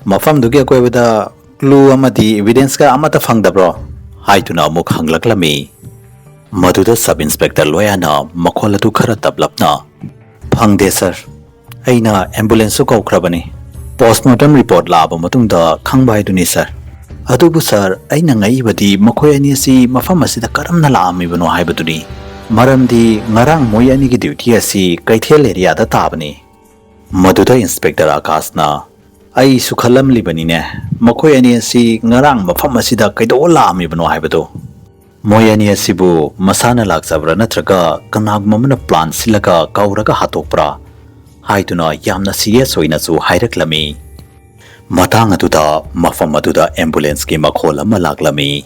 "ꯃꯐꯝꯗꯨꯒꯤ ꯑꯀꯣꯏꯕꯗ ꯀ꯭ꯂꯨ ꯑꯃꯗꯤ ꯏꯕꯤꯗꯦꯟꯁꯀ ꯑꯃꯠꯇ ꯐꯪꯗꯕ꯭ꯔꯣ?" ꯍꯥꯏꯗꯨꯅ ꯑꯃꯨꯛ ꯍꯪꯂꯛꯂꯝꯃꯤ꯫ ꯃꯗꯨꯗ ꯁꯕ ꯏꯟꯁꯄꯦꯛꯇꯔ ꯂꯣꯌꯥꯅ ꯃꯈꯣꯜ ꯑꯗꯨ ꯈꯔ ꯇꯞꯂꯞꯅ, "ꯐꯪꯗꯦ ꯁꯥꯔ, ꯑꯩꯅ ꯑꯦꯝꯕꯨꯂꯦꯟꯁꯁꯨ ꯀꯧꯈ꯭ꯔꯕꯅꯤ꯫ ꯄꯣꯁꯃꯣꯔꯇꯝ ꯔꯤꯄꯣꯔꯠ ꯂꯥꯛꯑꯕ ꯃꯇꯨꯡꯗ ꯈꯪꯕ ꯍꯥꯏꯗꯨꯅꯤ ꯁꯥꯔ꯫ ꯑꯗꯨꯕꯨ ꯁꯥꯔ, ꯑꯩꯅ ꯉꯛꯏꯕꯗꯤ ꯃꯈꯣꯏ ꯑꯅꯤ ꯑꯁꯤ ꯃꯐꯝ ꯑꯁꯤꯗ ꯀꯔꯝꯅ ꯂꯥꯛꯑꯝꯃꯤꯕꯅꯣ ꯍꯥꯏꯕꯗꯨꯅꯤ꯫ ꯃꯔꯝꯗꯤ ꯉꯔꯥꯡ ꯃꯣꯏ ꯑꯅꯤꯒꯤ ꯗ꯭ꯌꯨꯇꯤ ꯑꯁꯤ ꯀꯩꯊꯦꯜ ꯑꯦꯔꯤꯌꯥꯗ ꯇꯥꯕꯅꯤ"꯫ ꯃꯗꯨꯗ ꯏꯟꯁꯄꯦꯛꯇꯔ ꯑꯀꯥꯁꯅ, "ꯑꯩꯁꯨ ꯈꯜꯂꯝꯂꯤꯕꯅꯤꯅꯦ, ꯃꯈꯣꯏ ꯑꯅꯤ ꯑꯁꯤ ꯉꯔꯥꯡ ꯃꯐꯝ ꯑꯁꯤꯗ ꯀꯩꯗꯧꯕ ꯂꯥꯛꯑꯝꯃꯤꯕꯅꯣ ꯍꯥꯏꯕꯗꯨ꯫ ꯃꯣꯏ ꯑꯅꯤ ꯑꯁꯤꯕꯨ ꯃꯁꯥꯅ ꯂꯥꯛꯆꯕ꯭ꯔꯥ ꯅꯠꯇ꯭ꯔꯒ ꯀꯅꯥꯒꯨꯝꯕ ꯑꯃꯅ ꯄ꯭ꯂꯥꯟ ꯁꯤꯜꯂꯒ ꯀꯧꯔꯒ ꯍꯥꯠꯇꯣꯛꯄ꯭ꯔꯥ?" ꯍꯥꯏꯗꯨꯅ ꯌꯥꯝꯅ ꯁꯤꯔꯤꯌꯁ ꯑꯣꯏꯅꯁꯨ ꯍꯥꯏꯔꯛꯂꯝꯃꯤ꯫ ꯃꯇꯥꯡ ꯑꯗꯨꯗ ꯃꯐꯝ ꯑꯗꯨꯗ ꯑꯦꯝꯕꯨꯂꯦꯟꯁꯀꯤ ꯃꯈꯣꯜ ꯑꯃ ꯂꯥꯛꯂꯝꯃꯤ꯫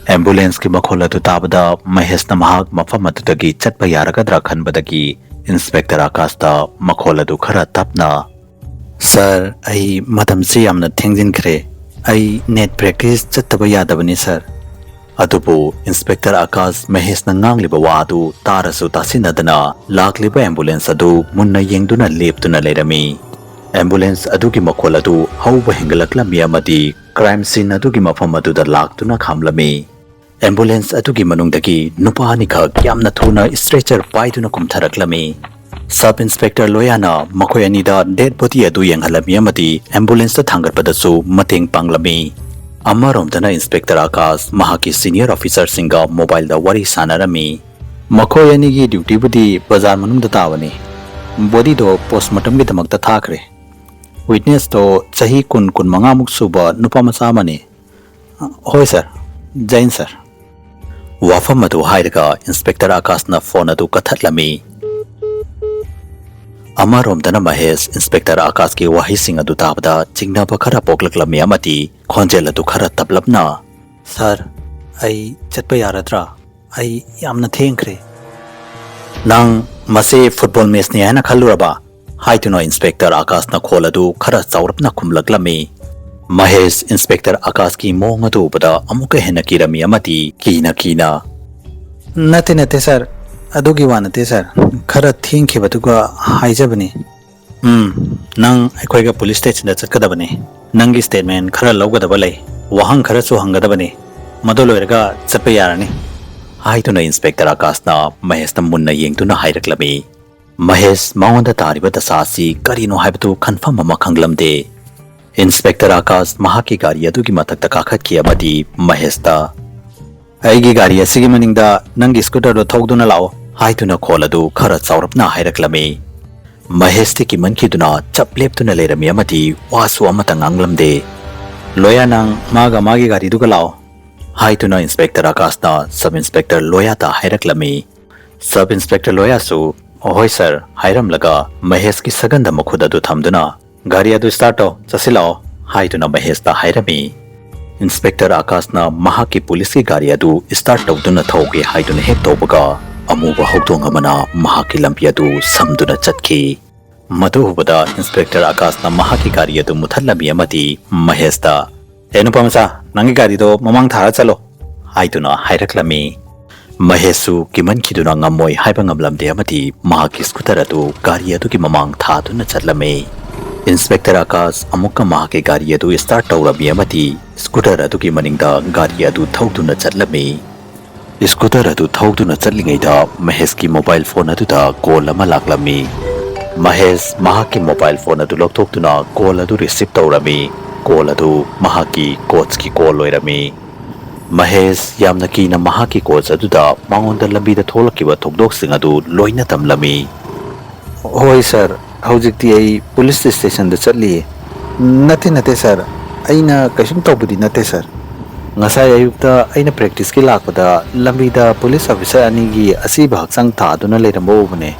ꯑꯦꯝꯕꯨꯂꯦꯟꯁꯀꯤ ꯃꯈꯣꯜ ꯑꯗꯨ ꯇꯥꯕꯗ ꯃꯍꯦꯁꯅ ꯃꯍꯥꯛ ꯃꯐꯝ ꯑꯗꯨꯗꯒꯤ ꯆꯠꯄ ꯌꯥꯔꯒꯗ꯭ꯔꯥ ꯈꯟꯕꯗꯒꯤ ꯏꯟꯁꯄꯦꯛꯇꯔ ꯑꯀꯥꯁꯇ ꯃꯈꯣꯜ ꯑꯗꯨ ꯈꯔ ꯇꯞꯅ, "ꯁꯥꯔ, ꯑꯩ ꯃꯇꯝꯁꯤ ꯌꯥꯝꯅ ꯊꯦꯡꯖꯤꯟꯈ꯭ꯔꯦ꯫ ꯑꯩ ꯅꯦꯠ ꯄ꯭ꯔꯦꯛꯇꯤꯁ ꯆꯠꯇꯕ ꯌꯥꯗꯕꯅꯤ ꯁꯥꯔ"꯫ ꯑꯗꯨꯕꯨ ꯏꯟꯁꯄꯦꯛꯇꯔ ꯑꯀꯥꯁ ꯃꯍꯦꯁꯅ ꯉꯥꯡꯂꯤꯕ ꯋꯥ ꯑꯗꯨ ꯇꯥꯔꯁꯨ ꯇꯥꯁꯤꯟꯅꯗꯅ ꯂꯥꯛꯂꯤꯕ ꯑꯦꯝꯕꯨꯂꯦꯟꯁ ꯑꯗꯨ ꯃꯨꯟꯅ ꯌꯦꯡꯗꯨꯅ ꯂꯦꯞꯇꯨꯅ ꯂꯩꯔꯝꯃꯤ꯫ ꯑꯦꯝꯕꯨꯂꯦꯟꯁ ꯑꯗꯨꯒꯤ ꯃꯈꯣꯜ ꯑꯗꯨ ꯍꯧꯕ ꯍꯦꯟꯒꯠꯂꯛꯂꯝꯃꯤ ꯑꯃꯗꯤ ꯀ꯭ꯔꯥꯏꯝ ꯁꯤꯟ ꯑꯗꯨꯒꯤ ꯃꯐꯝ ꯑꯗꯨꯗ ꯂꯥꯛꯇꯨꯅ ꯈꯥꯝꯂꯝꯃꯤ꯫ ꯑꯦꯝꯕꯨꯂꯦꯟꯁ ꯑꯗꯨꯒꯤ ꯃꯅꯨꯡꯗꯒꯤ ꯅꯨꯄꯥ ꯑꯅꯤꯈꯛ ꯌꯥꯝꯅ ꯊꯨꯅ ꯏꯁꯇ꯭ꯔꯦꯆꯔ ꯄꯥꯏꯗꯨꯅ ꯀꯨꯝꯊꯔꯛꯂꯝꯃꯤ꯫ ꯁꯕ ꯏꯟꯁꯄꯦꯛꯇꯔ ꯂꯣꯌꯥꯅ ꯃꯈꯣꯏ ꯑꯅꯤꯗ ꯗꯦꯗ ꯕꯣꯗꯤ ꯑꯗꯨ ꯌꯦꯡꯍꯜꯂꯝꯃꯤ ꯑꯃꯗꯤ ꯑꯦꯝꯕꯨꯂꯦꯟꯁꯇ ꯊꯥꯡꯒꯠꯄꯗꯁꯨ ꯃꯇꯦꯡ ꯄꯥꯡꯂꯝꯃꯤ꯫ ꯑꯃꯔꯣꯝꯗꯅ ꯏꯟꯁꯄꯦꯛꯇꯔ ꯑꯀꯥꯁ ꯃꯍꯥꯛꯀꯤ ꯁꯤꯅꯤꯌꯔ ꯑꯣꯐꯤꯁꯔꯁꯤꯡꯒ ꯃꯣꯕꯥꯏꯜꯗ ꯋꯥꯔꯤ ꯁꯥꯟꯅꯔꯝꯃꯤ꯫ "ꯃꯈꯣꯏ ꯑꯅꯤꯒꯤ ꯗ꯭ꯌꯨꯇꯤꯕꯨꯗꯤ ꯕꯖꯥꯔ ꯃꯅꯨꯡꯗ ꯇꯥꯕꯅꯤ꯫ ꯕꯣꯗꯤꯗꯣ ꯄꯣꯁꯃꯣꯔꯇꯝꯒꯤꯗꯃꯛꯇ ꯊꯥꯈ꯭ꯔꯦ꯫ ꯋꯤꯠꯅꯦꯁꯇꯣ ꯆꯍꯤ ꯀꯨꯟ, ꯀꯨꯟꯃꯉꯥꯃꯨꯛ ꯁꯨꯕ ꯅꯨꯄꯥ ꯃꯆꯥ ꯑꯃꯅꯤ"꯫ "ꯍꯣꯏ ꯁꯥꯔ, ꯖꯩꯟ ꯁꯥꯔ"꯫ ꯋꯥꯐꯝ ꯑꯗꯨ ꯍꯥꯏꯔꯒ ꯏꯟꯁꯄꯦꯛꯇꯔ ꯑꯀꯥꯁꯅ ꯐꯣꯟ ꯑꯗꯨ ꯀꯛꯊꯠꯂꯝꯃꯤ꯫ ꯑꯃꯔꯣꯝꯗꯅ ꯃꯍꯦꯁ ꯏꯟꯁꯄꯦꯛꯇꯔ ꯑꯀꯥꯁꯀꯤ ꯋꯥꯍꯩꯁꯤꯡ ꯑꯗꯨ ꯇꯥꯕꯗ ꯆꯤꯡꯅꯕ ꯈꯔ ꯄꯣꯛꯂꯛꯂꯝꯃꯤ ꯑꯃꯗꯤ ꯈꯣꯟꯖꯦꯜ ꯑꯗꯨ ꯈꯔ ꯇꯞꯂꯞꯅ, "ꯁꯥꯔ, ꯑꯩ ꯆꯠꯄ ꯌꯥꯔꯗ꯭ꯔꯥ? ꯑꯩ ꯌꯥꯝꯅ ꯊꯦꯡꯈ꯭ꯔꯦ"꯫ "ꯅꯪ ꯃꯁꯤ ꯐꯨꯠꯕꯣꯜ ꯃꯦꯆꯅꯤ ꯍꯥꯏꯅ ꯈꯜꯂꯨꯔꯕ?" ꯍꯥꯏꯗꯨꯅ ꯏꯟꯁꯄꯦꯛꯇꯔ ꯑꯀꯥꯁꯅ ꯈꯣꯜ ꯑꯗꯨ ꯈꯔ ꯆꯥꯎꯔꯞꯅ ꯈꯨꯝꯂꯛꯂꯝꯃꯤ꯫ ꯃꯍꯦꯁ ꯏꯟꯁꯄꯦꯛꯇꯔ ꯑꯀꯥꯁꯀꯤ ꯃꯑꯣꯡ ꯑꯗꯨ ꯎꯕꯗ ꯑꯃꯨꯛꯀ ꯍꯦꯟꯅ ꯀꯤꯔꯝꯃꯤ ꯑꯃꯗꯤ ꯀꯤꯅ ꯀꯤꯅ, "ꯅꯠꯇꯦ, ꯅꯠꯇꯦ ꯁꯥꯔ, ꯑꯗꯨꯒꯤ ꯋꯥ ꯅꯠꯇꯦ ꯁꯥꯔ, ꯈꯔ ꯊꯦꯡꯈꯤꯕꯗꯨꯒ ꯍꯥꯏꯖꯕꯅꯤ꯫ ꯎꯝ, ꯅꯪ ꯑꯩꯈꯣꯏꯒ ꯄꯨꯂꯤꯁ ꯁ꯭ꯇꯦꯁꯟꯗ ꯆꯠꯀꯗꯕꯅꯤ꯫ ꯅꯪꯒꯤ ꯁ꯭ꯇꯦꯠꯃꯦꯟ ꯈꯔ ꯂꯧꯒꯗꯕ ꯂꯩ, ꯋꯥꯍꯪ ꯈꯔꯁꯨ ꯍꯪꯒꯗꯕꯅꯤ꯫ ꯃꯗꯨ ꯂꯣꯏꯔꯒ ꯆꯠꯄ ꯌꯥꯔꯅꯤ," ꯍꯥꯏꯗꯨꯅ ꯏꯟꯁꯄꯦꯛꯇꯔ ꯑꯀꯥꯁꯅ ꯃꯍꯦꯁꯇ ꯃꯨꯟꯅ ꯌꯦꯡꯗꯨꯅ ꯍꯥꯏꯔꯛꯂꯝꯃꯤ꯫ ꯃꯍꯦꯁ ꯃꯉꯣꯟꯗ ꯇꯥꯔꯤꯕ ꯗꯁꯥ ꯑꯁꯤ ꯀꯔꯤꯅꯣ ꯍꯥꯏꯕꯗꯨ ꯈꯟꯐꯝ ꯑꯃ ꯈꯪꯂꯝꯗꯦ꯫ ꯏꯟꯁꯄꯦꯛꯇꯔ ꯑꯀꯥꯁ ꯃꯍꯥꯛꯀꯤ ꯒꯥꯔꯤ ꯑꯗꯨꯒꯤ ꯃꯊꯛꯇ ꯀꯥꯈꯠꯈꯤ ꯑꯃꯗꯤ ꯃꯍꯦꯁꯇ, "ꯑꯩꯒꯤ ꯒꯥꯔꯤ ꯑꯁꯤꯒꯤ ꯃꯅꯤꯡꯗ ꯅꯪꯒꯤ ꯁ꯭ꯀꯨꯇꯔꯗꯨ ꯊꯧꯗꯨꯅ ꯂꯥꯛꯑꯣ," ꯍꯥꯏꯗꯨꯅ ꯈꯣꯜ ꯑꯗꯨ ꯈꯔ ꯆꯥꯎꯔꯞꯅ ꯍꯥꯏꯔꯛꯂꯝꯃꯤ꯫ ꯃꯍꯦꯁꯇꯤ ꯀꯤꯃꯟꯈꯤꯗꯨꯅ ꯆꯞ ꯂꯦꯞꯇꯨꯅ ꯂꯩꯔꯝꯃꯤ ꯑꯃꯗꯤ ꯋꯥꯁꯨ ꯑꯃꯠꯇ ꯉꯥꯡꯂꯝꯗꯦ꯫ "ꯂꯣꯌꯥ, ꯅꯪ ꯃꯥꯒ ꯃꯥꯒꯤ ꯒꯥꯔꯤꯗꯨꯒ ꯂꯥꯛꯑꯣ," ꯍꯥꯏꯗꯨꯅ ꯏꯟꯁꯄꯦꯛꯇꯔ ꯑꯀꯥꯁꯅ ꯁꯕ ꯏꯟꯁꯄꯦꯛꯇꯔ ꯂꯣꯌꯥꯗ ꯍꯥꯏꯔꯛꯂꯝꯃꯤ꯫ ꯁꯕ ꯏꯟꯁꯄꯦꯛꯇꯔ ꯂꯣꯌꯥꯁꯨ, "ꯑꯍꯣꯏ ꯁꯥꯔ," ꯍꯥꯏꯔꯝꯂꯒ ꯃꯍꯦꯁꯀꯤ ꯁꯒꯟꯗ ꯃꯈꯨꯠ ꯑꯗꯨ ꯊꯝꯗꯨꯅ, "ꯒꯥꯔꯤ ꯑꯗꯨ ꯁ꯭ꯇꯥꯔꯠ ꯇꯧ, ꯆꯠꯁꯤꯜꯂꯛꯑꯣ," ꯍꯥꯏꯗꯨꯅ ꯃꯍꯦꯁꯇ ꯍꯥꯏꯔꯝꯃꯤ꯫ ꯏꯟꯁꯄꯦꯛꯇꯔ ꯑꯀꯥꯁꯅ ꯃꯍꯥꯛꯀꯤ ꯄꯨꯂꯤꯁꯀꯤ ꯒꯥꯔꯤ ꯑꯗꯨ ꯁ꯭ꯇꯥꯔꯠ ꯇꯧꯗꯨꯅ ꯊꯧꯒꯦ ꯍꯥꯏꯗꯨꯅ ꯍꯦꯛ ꯇꯧꯕꯒ, ꯑꯃꯨꯕ ꯍꯧꯗꯣꯡ ꯑꯃꯅ ꯃꯍꯥꯛꯀꯤ ꯂꯝꯕꯤ ꯑꯗꯨ ꯁꯝꯗꯨꯅ ꯆꯠꯈꯤ꯫ ꯃꯗꯨ ꯎꯕꯗ ꯏꯟꯁꯄꯦꯛꯇꯔ ꯑꯀꯥꯁꯅ ꯃꯍꯥꯛꯀꯤ ꯒꯥꯔꯤ ꯑꯗꯨ ꯃꯨꯊꯠꯂꯝꯃꯤ ꯑꯃꯗꯤ ꯃꯍꯦꯁꯇ, "ꯑꯦ ꯅꯨꯄꯥ ꯃꯆꯥ, ꯅꯪꯒꯤ ꯒꯥꯔꯤꯗꯣ ꯃꯃꯥꯡ ꯊꯥꯔ ꯆꯠꯂꯣ," ꯍꯥꯏꯗꯨꯅ ꯍꯥꯏꯔꯛꯂꯝꯃꯤ꯫ ꯃꯍꯦꯁꯁꯨ ꯀꯤꯃꯟꯈꯤꯗꯨꯅ ꯉꯝꯃꯣꯏ ꯍꯥꯏꯕ ꯉꯝꯂꯝꯗꯦ ꯑꯃꯗꯤ ꯃꯍꯥꯛꯀꯤ ꯁ꯭ꯀꯨꯇꯔ ꯑꯗꯨ ꯒꯥꯔꯤ ꯑꯗꯨꯒꯤ ꯃꯃꯥꯡ ꯊꯥꯗꯨꯅ ꯆꯠꯂꯝꯃꯤ꯫ ꯏꯟꯁꯄꯦꯛꯇꯔ ꯑꯀꯥꯁ ꯑꯃꯨꯛꯀ ꯃꯍꯥꯛꯀꯤ ꯒꯥꯔꯤ ꯑꯗꯨ ꯁ꯭ꯇꯥꯔꯠ ꯇꯧꯔꯝꯃꯤ ꯑꯃꯗꯤ ꯁ꯭ꯀꯨꯇꯔ ꯑꯗꯨꯒꯤ ꯃꯅꯤꯡꯗ ꯒꯥꯔꯤ ꯑꯗꯨ ꯊꯧꯗꯨꯅ ꯆꯠꯂꯝꯃꯤ꯫ ꯁ꯭ꯀꯨꯇꯔ ꯑꯗꯨ ꯊꯧꯗꯨꯅ ꯆꯠꯂꯤꯉꯩꯗ ꯃꯍꯦꯁꯀꯤ ꯃꯣꯕꯥꯏꯜ ꯐꯣꯟ ꯑꯗꯨꯗ ꯀꯣꯜ ꯑꯃ ꯂꯥꯛꯂꯝꯃꯤ꯫ ꯃꯍꯦꯁ ꯃꯍꯥꯛꯀꯤ ꯃꯣꯕꯥꯏꯜ ꯐꯣꯟ ꯑꯗꯨ ꯂꯧꯊꯣꯛꯇꯨꯅ ꯀꯣꯜ ꯑꯗꯨ ꯔꯤꯁꯤꯞ ꯇꯧꯔꯝꯃꯤ꯫ ꯀꯣꯜ ꯑꯗꯨ ꯃꯍꯥꯛꯀꯤ ꯀꯣꯆꯀꯤ ꯀꯣꯜ ꯑꯣꯏꯔꯝꯃꯤ꯫ ꯃꯍꯦꯁ ꯌꯥꯝꯅ ꯀꯤꯅ ꯃꯍꯥꯛꯀꯤ ꯀꯣꯆ ꯑꯗꯨꯗ ꯃꯉꯣꯟꯗ ꯂꯝꯕꯤꯗ ꯊꯣꯛꯂꯛꯈꯤꯕ ꯊꯧꯗꯣꯛꯁꯤꯡ ꯑꯗꯨ ꯂꯣꯏꯅ ꯇꯝꯂꯝꯃꯤ꯫ "ꯍꯣꯏ ꯁꯥꯔ, ꯍꯧꯖꯤꯛꯇꯤ ꯑꯩ ꯄꯨꯂꯤꯁ ꯁ꯭ꯇꯦꯁꯟꯗ ꯆꯠꯂꯤꯌꯦ꯫" "ꯅꯠꯇꯦ, ꯅꯠꯇꯦ ꯁꯥꯔ, ꯑꯩꯅ ꯀꯩꯁꯨꯝ ꯇꯧꯕꯗꯤ ꯅꯠꯇꯦ ꯁꯥꯔ꯫ ꯉꯁꯥꯏ ꯑꯌꯨꯛꯇ ꯑꯩꯅ ꯄ꯭ꯔꯦꯛꯇꯤꯁꯀꯤ ꯂꯥꯛꯄꯗ ꯂꯝꯕꯤꯗ ꯄꯨꯂꯤꯁ ꯑꯣꯐꯤꯁꯥꯔ ꯑꯅꯤꯒꯤ ꯑꯁꯤꯕ ꯍꯛꯆꯥꯡ ꯊꯥꯗꯨꯅ ꯂꯩꯔꯝꯕ ꯎꯕꯅꯦ꯫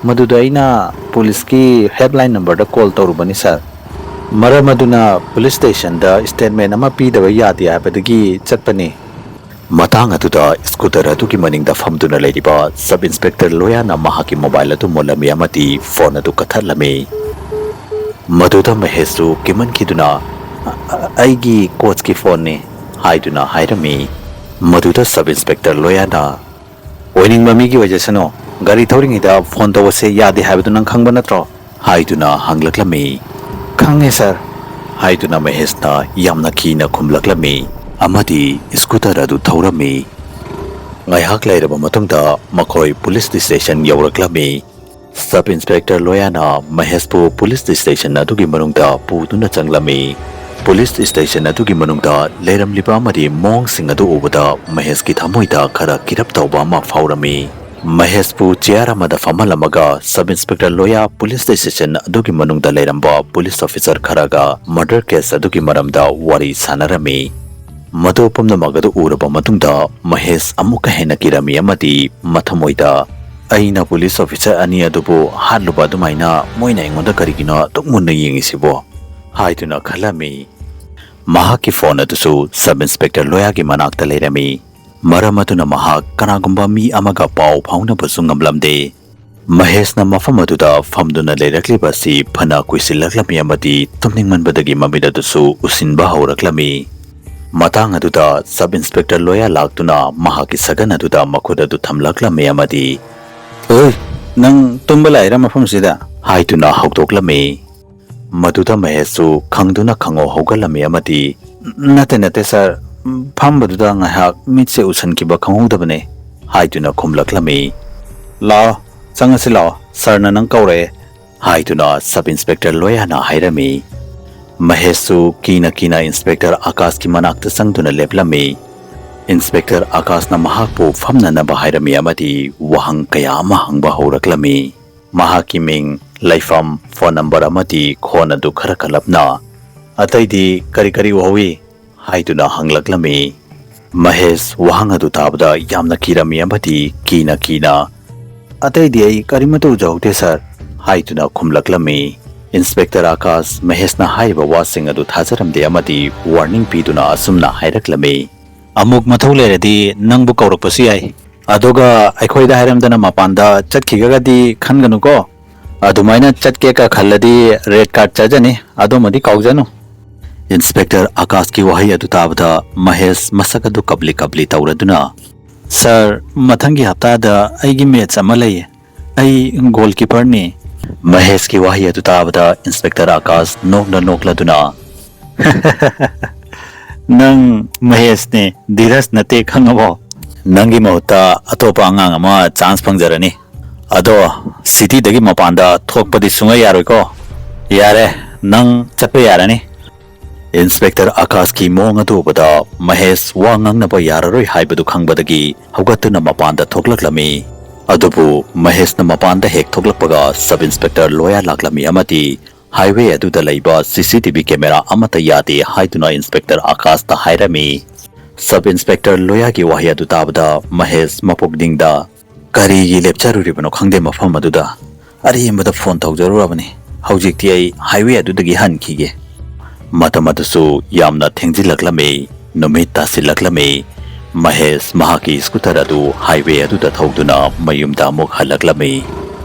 ꯃꯗꯨꯗ ꯑꯩꯅ ꯄꯨꯂꯤꯁꯀꯤ ꯍꯦꯜꯞꯂꯥꯏꯟ ꯅꯝꯕꯔꯗ ꯀꯣꯜ ꯇꯧꯔꯨꯕꯅꯤ ꯁꯥꯔ꯫ ꯃꯔꯝ ꯑꯗꯨꯅ ꯄꯨꯂꯤꯁ ꯁ꯭ꯇꯦꯁꯟꯗ ꯁ꯭ꯇꯦꯠꯃꯦꯟ ꯑꯃ ꯄꯤꯗꯕ ꯌꯥꯗꯦ ꯍꯥꯏꯕꯗꯒꯤ ꯆꯠꯄꯅꯤ꯫" ꯃꯇꯥꯡ ꯑꯗꯨꯗ ꯁ꯭ꯀꯨꯇꯔ ꯑꯗꯨꯒꯤ ꯃꯅꯤꯡꯗ ꯐꯝꯗꯨꯅ ꯂꯩꯔꯤꯕ ꯁꯕ ꯏꯟꯁꯄꯦꯛꯇꯔ ꯂꯣꯌꯥꯅ ꯃꯍꯥꯛꯀꯤ ꯃꯣꯕꯥꯏꯜ ꯑꯗꯨ ꯃꯨꯠꯂꯝꯃꯤ ꯑꯃꯗꯤ ꯐꯣꯟ ꯑꯗꯨ ꯀꯛꯊꯠꯂꯝꯃꯤ꯫ ꯃꯗꯨꯗ ꯃꯍꯦꯁꯁꯨ ꯀꯤꯃꯟꯈꯤꯗꯨꯅ, "ꯑꯩꯒꯤ ꯀꯣꯆꯀꯤ ꯐꯣꯟꯅꯤ" ꯍꯥꯏꯗꯨꯅ ꯍꯥꯏꯔꯝꯃꯤ꯫ ꯃꯗꯨꯗ ꯁꯕ ꯏꯟꯁꯄꯦꯛꯇꯔ ꯂꯣꯌꯥꯅ, "ꯑꯣꯏꯅꯤꯡꯕ ꯃꯤꯒꯤ ꯑꯣꯏꯖꯁꯅꯨ, ꯒꯥꯔꯤ ꯊꯧꯔꯤꯉꯩꯗ ꯐꯣꯟ ꯇꯧꯕꯁꯦ ꯌꯥꯗꯦ ꯍꯥꯏꯕꯗꯨ ꯅꯪ ꯈꯪꯕ ꯅꯠꯇ꯭ꯔꯣ?" ꯍꯥꯏꯗꯨꯅ ꯍꯪꯂꯛꯂꯝꯃꯤ꯫ "ꯈꯪꯉꯦ ꯁꯥꯔ" ꯍꯥꯏꯗꯨꯅ ꯃꯍꯦꯁꯅ ꯌꯥꯝꯅ ꯀꯤꯅ ꯈꯨꯝꯂꯛꯂꯝꯃꯤ꯫ ꯑꯃꯗꯤ ꯁ꯭ꯀꯨꯇꯔ ꯑꯗꯨ ꯊꯧꯔꯝꯃꯤ꯫ ꯉꯥꯏꯍꯥꯛ ꯂꯩꯔꯕ ꯃꯇꯨꯡꯗ ꯃꯈꯣꯏ ꯄꯨꯂꯤꯁ ꯁ꯭ꯇꯦꯁꯟ ꯌꯧꯔꯛꯂꯝꯃꯤ꯫ ꯁꯕ ꯏꯟꯁꯄꯦꯛꯇꯔ ꯂꯣꯌꯥꯅ ꯃꯍꯦꯁꯄꯨ ꯄꯨꯂꯤꯁ ꯁ꯭ꯇꯦꯁꯟ ꯑꯗꯨꯒꯤ ꯃꯅꯨꯡꯗ ꯄꯨꯗꯨꯅ ꯆꯪꯂꯝꯃꯤ꯫ ꯄꯨꯂꯤꯁ ꯁ꯭ꯇꯦꯁꯟ ꯑꯗꯨꯒꯤ ꯃꯅꯨꯡꯗ ꯂꯩꯔꯝꯂꯤꯕ ꯑꯃꯗꯤ ꯃꯑꯣꯡꯁꯤꯡ ꯑꯗꯨ ꯎꯕꯗ ꯃꯍꯦꯁꯀꯤ ꯊꯃꯣꯏꯗ ꯈꯔ ꯀꯤꯔꯞ ꯇꯧꯕ ꯑꯃ ꯐꯥꯎꯔꯝꯃꯤ꯫ ꯃꯍꯦꯁꯄꯨ ꯆꯤꯌꯥꯔ ꯑꯃꯗ ꯐꯝꯍꯜꯂꯝꯃꯒ ꯁꯕ ꯏꯟꯁꯄꯦꯛꯇꯔ ꯂꯣꯌꯥ ꯄꯨꯂꯤꯁ ꯁ꯭ꯇꯦꯁꯟ ꯑꯗꯨꯒꯤ ꯃꯅꯨꯡꯗ ꯂꯩꯔꯝꯕ ꯄꯨꯂꯤꯁ ꯑꯣꯐꯤꯁꯔ ꯈꯔꯒ ꯃꯔꯗꯔ ꯀꯦꯁ ꯑꯗꯨꯒꯤ ꯃꯔꯝꯗ ꯋꯥꯔꯤ ꯁꯥꯟꯅꯔꯝꯃꯤ꯫ ꯃꯗꯨ ꯄꯨꯝꯅꯃꯛ ꯑꯗꯨ ꯎꯔꯕ ꯃꯇꯨꯡꯗ ꯃꯍꯦꯁ ꯑꯃꯨꯛꯀ ꯍꯦꯟꯅ ꯀꯤꯔꯝꯃꯤ ꯑꯃꯗꯤ ꯃꯊꯃꯣꯏꯗ, "ꯑꯩꯅ ꯄꯨꯂꯤꯁ ꯑꯣꯐꯤꯁꯔ ꯑꯅꯤ ꯑꯗꯨꯕꯨ ꯍꯥꯠꯂꯨꯕ ꯑꯗꯨꯃꯥꯏꯅ ꯃꯣꯏꯅ ꯑꯩꯉꯣꯟꯗ ꯀꯔꯤꯒꯤꯅꯣ ꯑꯗꯨꯛ ꯃꯨꯟꯅ ꯌꯦꯡꯉꯤꯁꯤꯕꯣ?" ꯍꯥꯏꯗꯨꯅ ꯈꯜꯂꯝꯃꯤ꯫ ꯃꯍꯥꯛꯀꯤ ꯐꯣꯟ ꯑꯗꯨꯁꯨ ꯁꯕ ꯏꯟꯁꯄꯦꯛꯇꯔ ꯂꯣꯌꯥꯒꯤ ꯃꯅꯥꯛꯇ ꯂꯩꯔꯝꯃꯤ꯫ ꯃꯔꯝ ꯑꯗꯨꯅ ꯃꯍꯥꯛ ꯀꯅꯥꯒꯨꯝꯕ ꯃꯤ ꯑꯃꯒ ꯄꯥꯎ ꯐꯥꯎꯅꯕꯁꯨ ꯉꯝꯂꯝꯗꯦ꯫ ꯃꯍꯦꯁꯅ ꯃꯐꯝ ꯑꯗꯨꯗ ꯐꯝꯗꯨꯅ ꯂꯩꯔꯛꯂꯤꯕ ꯑꯁꯤ ꯐꯅ ꯀꯨꯏꯁꯤꯜꯂꯛꯂꯝꯃꯤ ꯑꯃꯗꯤ ꯇꯨꯝꯅꯤꯡꯃꯟꯕꯗꯒꯤ ꯃꯃꯤꯠ ꯑꯗꯨꯁꯨ ꯎꯁꯤꯟꯕ ꯍꯧꯔꯛꯂꯝꯃꯤ꯫ ꯃꯇꯥꯡ ꯑꯗꯨꯗ ꯁꯕ ꯏꯟꯁꯄꯦꯛꯇꯔ ꯂꯣꯌꯥ ꯂꯥꯛꯇꯨꯅ ꯃꯍꯥꯛꯀꯤ ꯁꯒꯟ ꯑꯗꯨꯗ ꯃꯈꯨꯠ ꯑꯗꯨ ꯊꯝꯂꯛꯂꯝꯃꯤ ꯑꯃꯗꯤ, "ꯑꯣꯏ, ꯅꯪ ꯇꯨꯝꯕ ꯂꯥꯛꯏꯔꯥ ꯃꯐꯝꯁꯤꯗ?" ꯍꯥꯏꯗꯨꯅ ꯍꯧꯗꯣꯛꯂꯝꯃꯤ꯫ ꯃꯗꯨꯗ ꯃꯍꯦꯁꯁꯨ ꯈꯪꯗꯨꯅ ꯈꯪꯉꯧ ꯍꯧꯒꯠꯂꯝꯃꯤ ꯑꯃꯗꯤ, "ꯅꯠꯇꯦ, ꯅꯠꯇꯦ, ꯁꯥꯔ, ꯐꯝꯕꯗꯨꯗ ꯉꯥꯏꯍꯥꯛ ꯃꯤꯠꯁꯦ ꯎꯁꯟꯈꯤꯕ ꯈꯪꯍꯧꯗꯕꯅꯦ" ꯍꯥꯏꯗꯨꯅ ꯈꯨꯝꯂꯛꯂꯝꯃꯤ꯫ "ꯂꯥꯛꯑꯣ, ꯆꯪꯉꯁꯤ ꯂꯥꯛꯑꯣ, ꯁꯥꯔꯅ ꯅꯪ ꯀꯧꯔꯛꯑꯦ" ꯍꯥꯏꯗꯨꯅ ꯁꯕ ꯏꯟꯁꯄꯦꯛꯇꯔ ꯂꯣꯌꯥꯅ ꯍꯥꯏꯔꯝꯃꯤ꯫ ꯃꯍꯦꯁꯁꯨ ꯀꯤꯅ ꯀꯤꯅ ꯏꯟꯁꯄꯦꯛꯇꯔ ꯑꯥꯀꯥꯁꯀꯤ ꯃꯅꯥꯛꯇ ꯆꯪꯗꯨꯅ ꯂꯦꯞꯂꯝꯃꯤ꯫ ꯏꯟꯁꯄꯦꯛꯇꯔ ꯑꯥꯀꯥꯁꯅ ꯃꯍꯥꯛꯄꯨ ꯐꯝꯅꯅꯕ ꯍꯥꯏꯔꯝꯃꯤ ꯑꯃꯗꯤ ꯋꯥꯍꯪ ꯀꯌꯥ ꯑꯃ ꯍꯪꯕ ꯍꯧꯔꯛꯂꯝꯃꯤ꯫ ꯃꯍꯥꯛꯀꯤ ꯃꯤꯡ, ꯂꯩꯐꯝ, ꯐꯣꯟ ꯅꯝꯕꯔ ꯑꯃꯗꯤ ꯈꯣꯟ ꯑꯗꯨ ꯈꯔ ꯀꯜꯂꯞꯅ, "ꯑꯇꯩꯗꯤ ꯀꯔꯤ ꯀꯔꯤ ꯎꯍꯧꯏ?" ꯍꯥꯏꯗꯨꯅ ꯍꯪꯂꯛꯂꯝꯃꯤ꯫ ꯃꯍꯦꯁ ꯋꯥꯍꯪ ꯑꯗꯨ ꯇꯥꯕꯗ ꯌꯥꯝꯅ ꯀꯤꯔꯝꯃꯤ ꯑꯃꯗꯤ ꯀꯤꯅ ꯀꯤꯅ, "ꯑꯇꯩꯗꯤ ꯑꯩ ꯀꯔꯤꯃꯠꯇ ꯎꯖꯍꯧꯗꯦ ꯁꯥꯔ" ꯍꯥꯏꯗꯨꯅ ꯈꯨꯝꯂꯛꯂꯝꯃꯤ꯫ ꯏꯟꯁꯄꯦꯛꯇꯔ ꯑꯥꯀꯥꯁ ꯃꯍꯦꯁꯅ ꯍꯥꯏꯔꯤꯕ ꯋꯥꯁꯤꯡ ꯑꯗꯨ ꯊꯥꯖꯔꯝꯗꯦ ꯑꯃꯗꯤ ꯋꯥꯔꯅꯤꯡ ꯄꯤꯗꯨꯅ ꯑꯁꯨꯝꯅ ꯍꯥꯏꯔꯛꯂꯝꯃꯤ꯫ "ꯑꯃꯨꯛ ꯃꯊꯧ ꯂꯩꯔꯗꯤ ꯅꯪꯕꯨ ꯀꯧꯔꯛꯄꯁꯨ ꯌꯥꯏ꯫ ꯑꯗꯨꯒ ꯑꯩꯈꯣꯏꯗ ꯍꯥꯏꯔꯝꯗꯅ ꯃꯄꯥꯟꯗ ꯆꯠꯈꯤꯒꯗꯤ ꯈꯟꯒꯅꯨꯀꯣ꯫ ꯑꯗꯨꯃꯥꯏꯅ ꯆꯠꯀꯦꯒ ꯈꯜꯂꯗꯤ ꯔꯦꯗ ꯀꯥꯔꯗ ꯆꯥꯖꯅꯤ, ꯑꯗꯨꯃꯗꯤ ꯀꯥꯎꯖꯅꯨ"꯫ ꯏꯟꯁꯄꯦꯛꯇꯔ ꯑꯀꯥꯁꯀꯤ ꯋꯥꯍꯩ ꯑꯗꯨ ꯇꯥꯕꯗ ꯃꯍꯦꯁ ꯃꯁꯛ ꯑꯗꯨ ꯀꯞꯂꯤ ꯀꯞꯂꯤ ꯇꯧꯔꯗꯨꯅ, "ꯁꯥꯔ, ꯃꯊꯪꯒꯤ ꯍꯞꯇꯥꯗ ꯑꯩꯒꯤ ꯃꯦꯠꯆ ꯑꯃ ꯂꯩꯌꯦ꯫ ꯑꯩ ꯒꯣꯜꯀꯤꯄꯔꯅꯤ꯫" ꯃꯍꯦꯁꯀꯤ ꯋꯥꯍꯩ ꯑꯗꯨ ꯇꯥꯕꯗ ꯏꯟꯁꯄꯦꯛꯇꯔ ꯑꯀꯥꯁ ꯅꯣꯛꯅ ꯅꯣꯛꯂꯗꯨꯅ, "ꯅꯪ ꯃꯍꯦꯁꯅꯦ, ꯙꯤꯔꯖ ꯅꯠꯇꯦ, ꯈꯪꯉꯕꯣ? ꯅꯪꯒꯤ ꯃꯍꯨꯠꯇ ꯑꯇꯣꯞꯄ ꯑꯉꯥꯡ ꯑꯃ ꯆꯥꯟꯁ ꯐꯪꯖꯔꯅꯤ꯫ ꯑꯗꯣ ꯁꯤꯇꯤꯗꯒꯤ ꯃꯄꯥꯟꯗ ꯊꯣꯛꯄꯗꯤ ꯁꯨꯡꯌꯥ ꯌꯥꯔꯣꯏꯀꯣ꯫ ꯌꯥꯔꯦ, ꯅꯪ ꯆꯠꯄ ꯌꯥꯔꯅꯤ꯫" ꯏꯟꯁꯄꯦꯛꯇꯔ ꯑꯀꯥꯁꯀꯤ ꯃꯑꯣꯡ ꯑꯗꯨ ꯎꯕꯗ ꯃꯍꯦꯁ ꯋꯥ ꯉꯥꯡꯅꯕ ꯌꯥꯔꯔꯣꯏ ꯍꯥꯏꯕꯗꯨ ꯈꯪꯕꯗꯒꯤ ꯍꯧꯒꯠꯇꯨꯅ ꯃꯄꯥꯟꯗ ꯊꯣꯛꯂꯛꯂꯝꯃꯤ꯫ ꯑꯗꯨꯕꯨ ꯃꯍꯦꯁꯅ ꯃꯄꯥꯟꯗ ꯍꯦꯛ ꯊꯣꯛꯂꯛꯄꯒ ꯁꯕ ꯏꯟꯁꯄꯦꯛꯇꯔ ꯂꯣꯌꯥ ꯂꯥꯛꯂꯝꯃꯤ ꯑꯃꯗꯤ ꯍꯥꯏꯋꯦ ꯑꯗꯨꯗ ꯂꯩꯕ ꯁꯤ ꯁꯤ ꯇꯤ ꯚꯤ ꯀꯦꯃꯦꯔꯥ ꯑꯃꯠꯇ ꯌꯥꯗꯦ ꯍꯥꯏꯗꯨꯅ ꯏꯟꯁꯄꯦꯛꯇꯔ ꯑꯀꯥꯁꯇ ꯍꯥꯏꯔꯝꯃꯤ꯫ ꯁꯕ ꯏꯟꯁꯄꯦꯛꯇꯔ ꯂꯣꯌꯥꯒꯤ ꯋꯥꯍꯩ ꯑꯗꯨ ꯇꯥꯕꯗ ꯃꯍꯦꯁ ꯃꯄꯨꯛꯅꯤꯡꯗ, "ꯀꯔꯤꯒꯤ ꯂꯦꯞꯆꯔꯨꯔꯤꯕꯅꯣ ꯈꯪꯗꯦ ꯃꯐꯝ ꯑꯗꯨꯗ꯫ ꯑꯔꯦꯝꯕꯗ ꯐꯣꯟ ꯇꯧꯖꯔꯨꯔꯕꯅꯤ꯫ ꯍꯧꯖꯤꯛꯇꯤ ꯑꯩ ꯍꯥꯏꯋꯦ ꯑꯗꯨꯗꯒꯤ ꯍꯟꯈꯤꯒꯦ꯫" ꯃꯇꯝ ꯑꯗꯨꯁꯨ ꯌꯥꯝꯅ ꯊꯦꯡꯖꯤꯜꯂꯛꯂꯝꯃꯤ꯫ ꯅꯨꯃꯤꯠ ꯇꯥꯁꯤꯜꯂꯛꯂꯝꯃꯤ꯫ ꯃꯍꯦꯁ ꯃꯍꯥꯛꯀꯤ ꯁ꯭ꯀꯨꯇꯔ ꯑꯗꯨ ꯍꯥꯏꯋꯦ ꯑꯗꯨꯗ ꯊꯧꯗꯨꯅ ꯃꯌꯨꯝꯗ ꯑꯃꯨꯛ ꯍꯜꯂꯛꯂꯝꯃꯤ꯫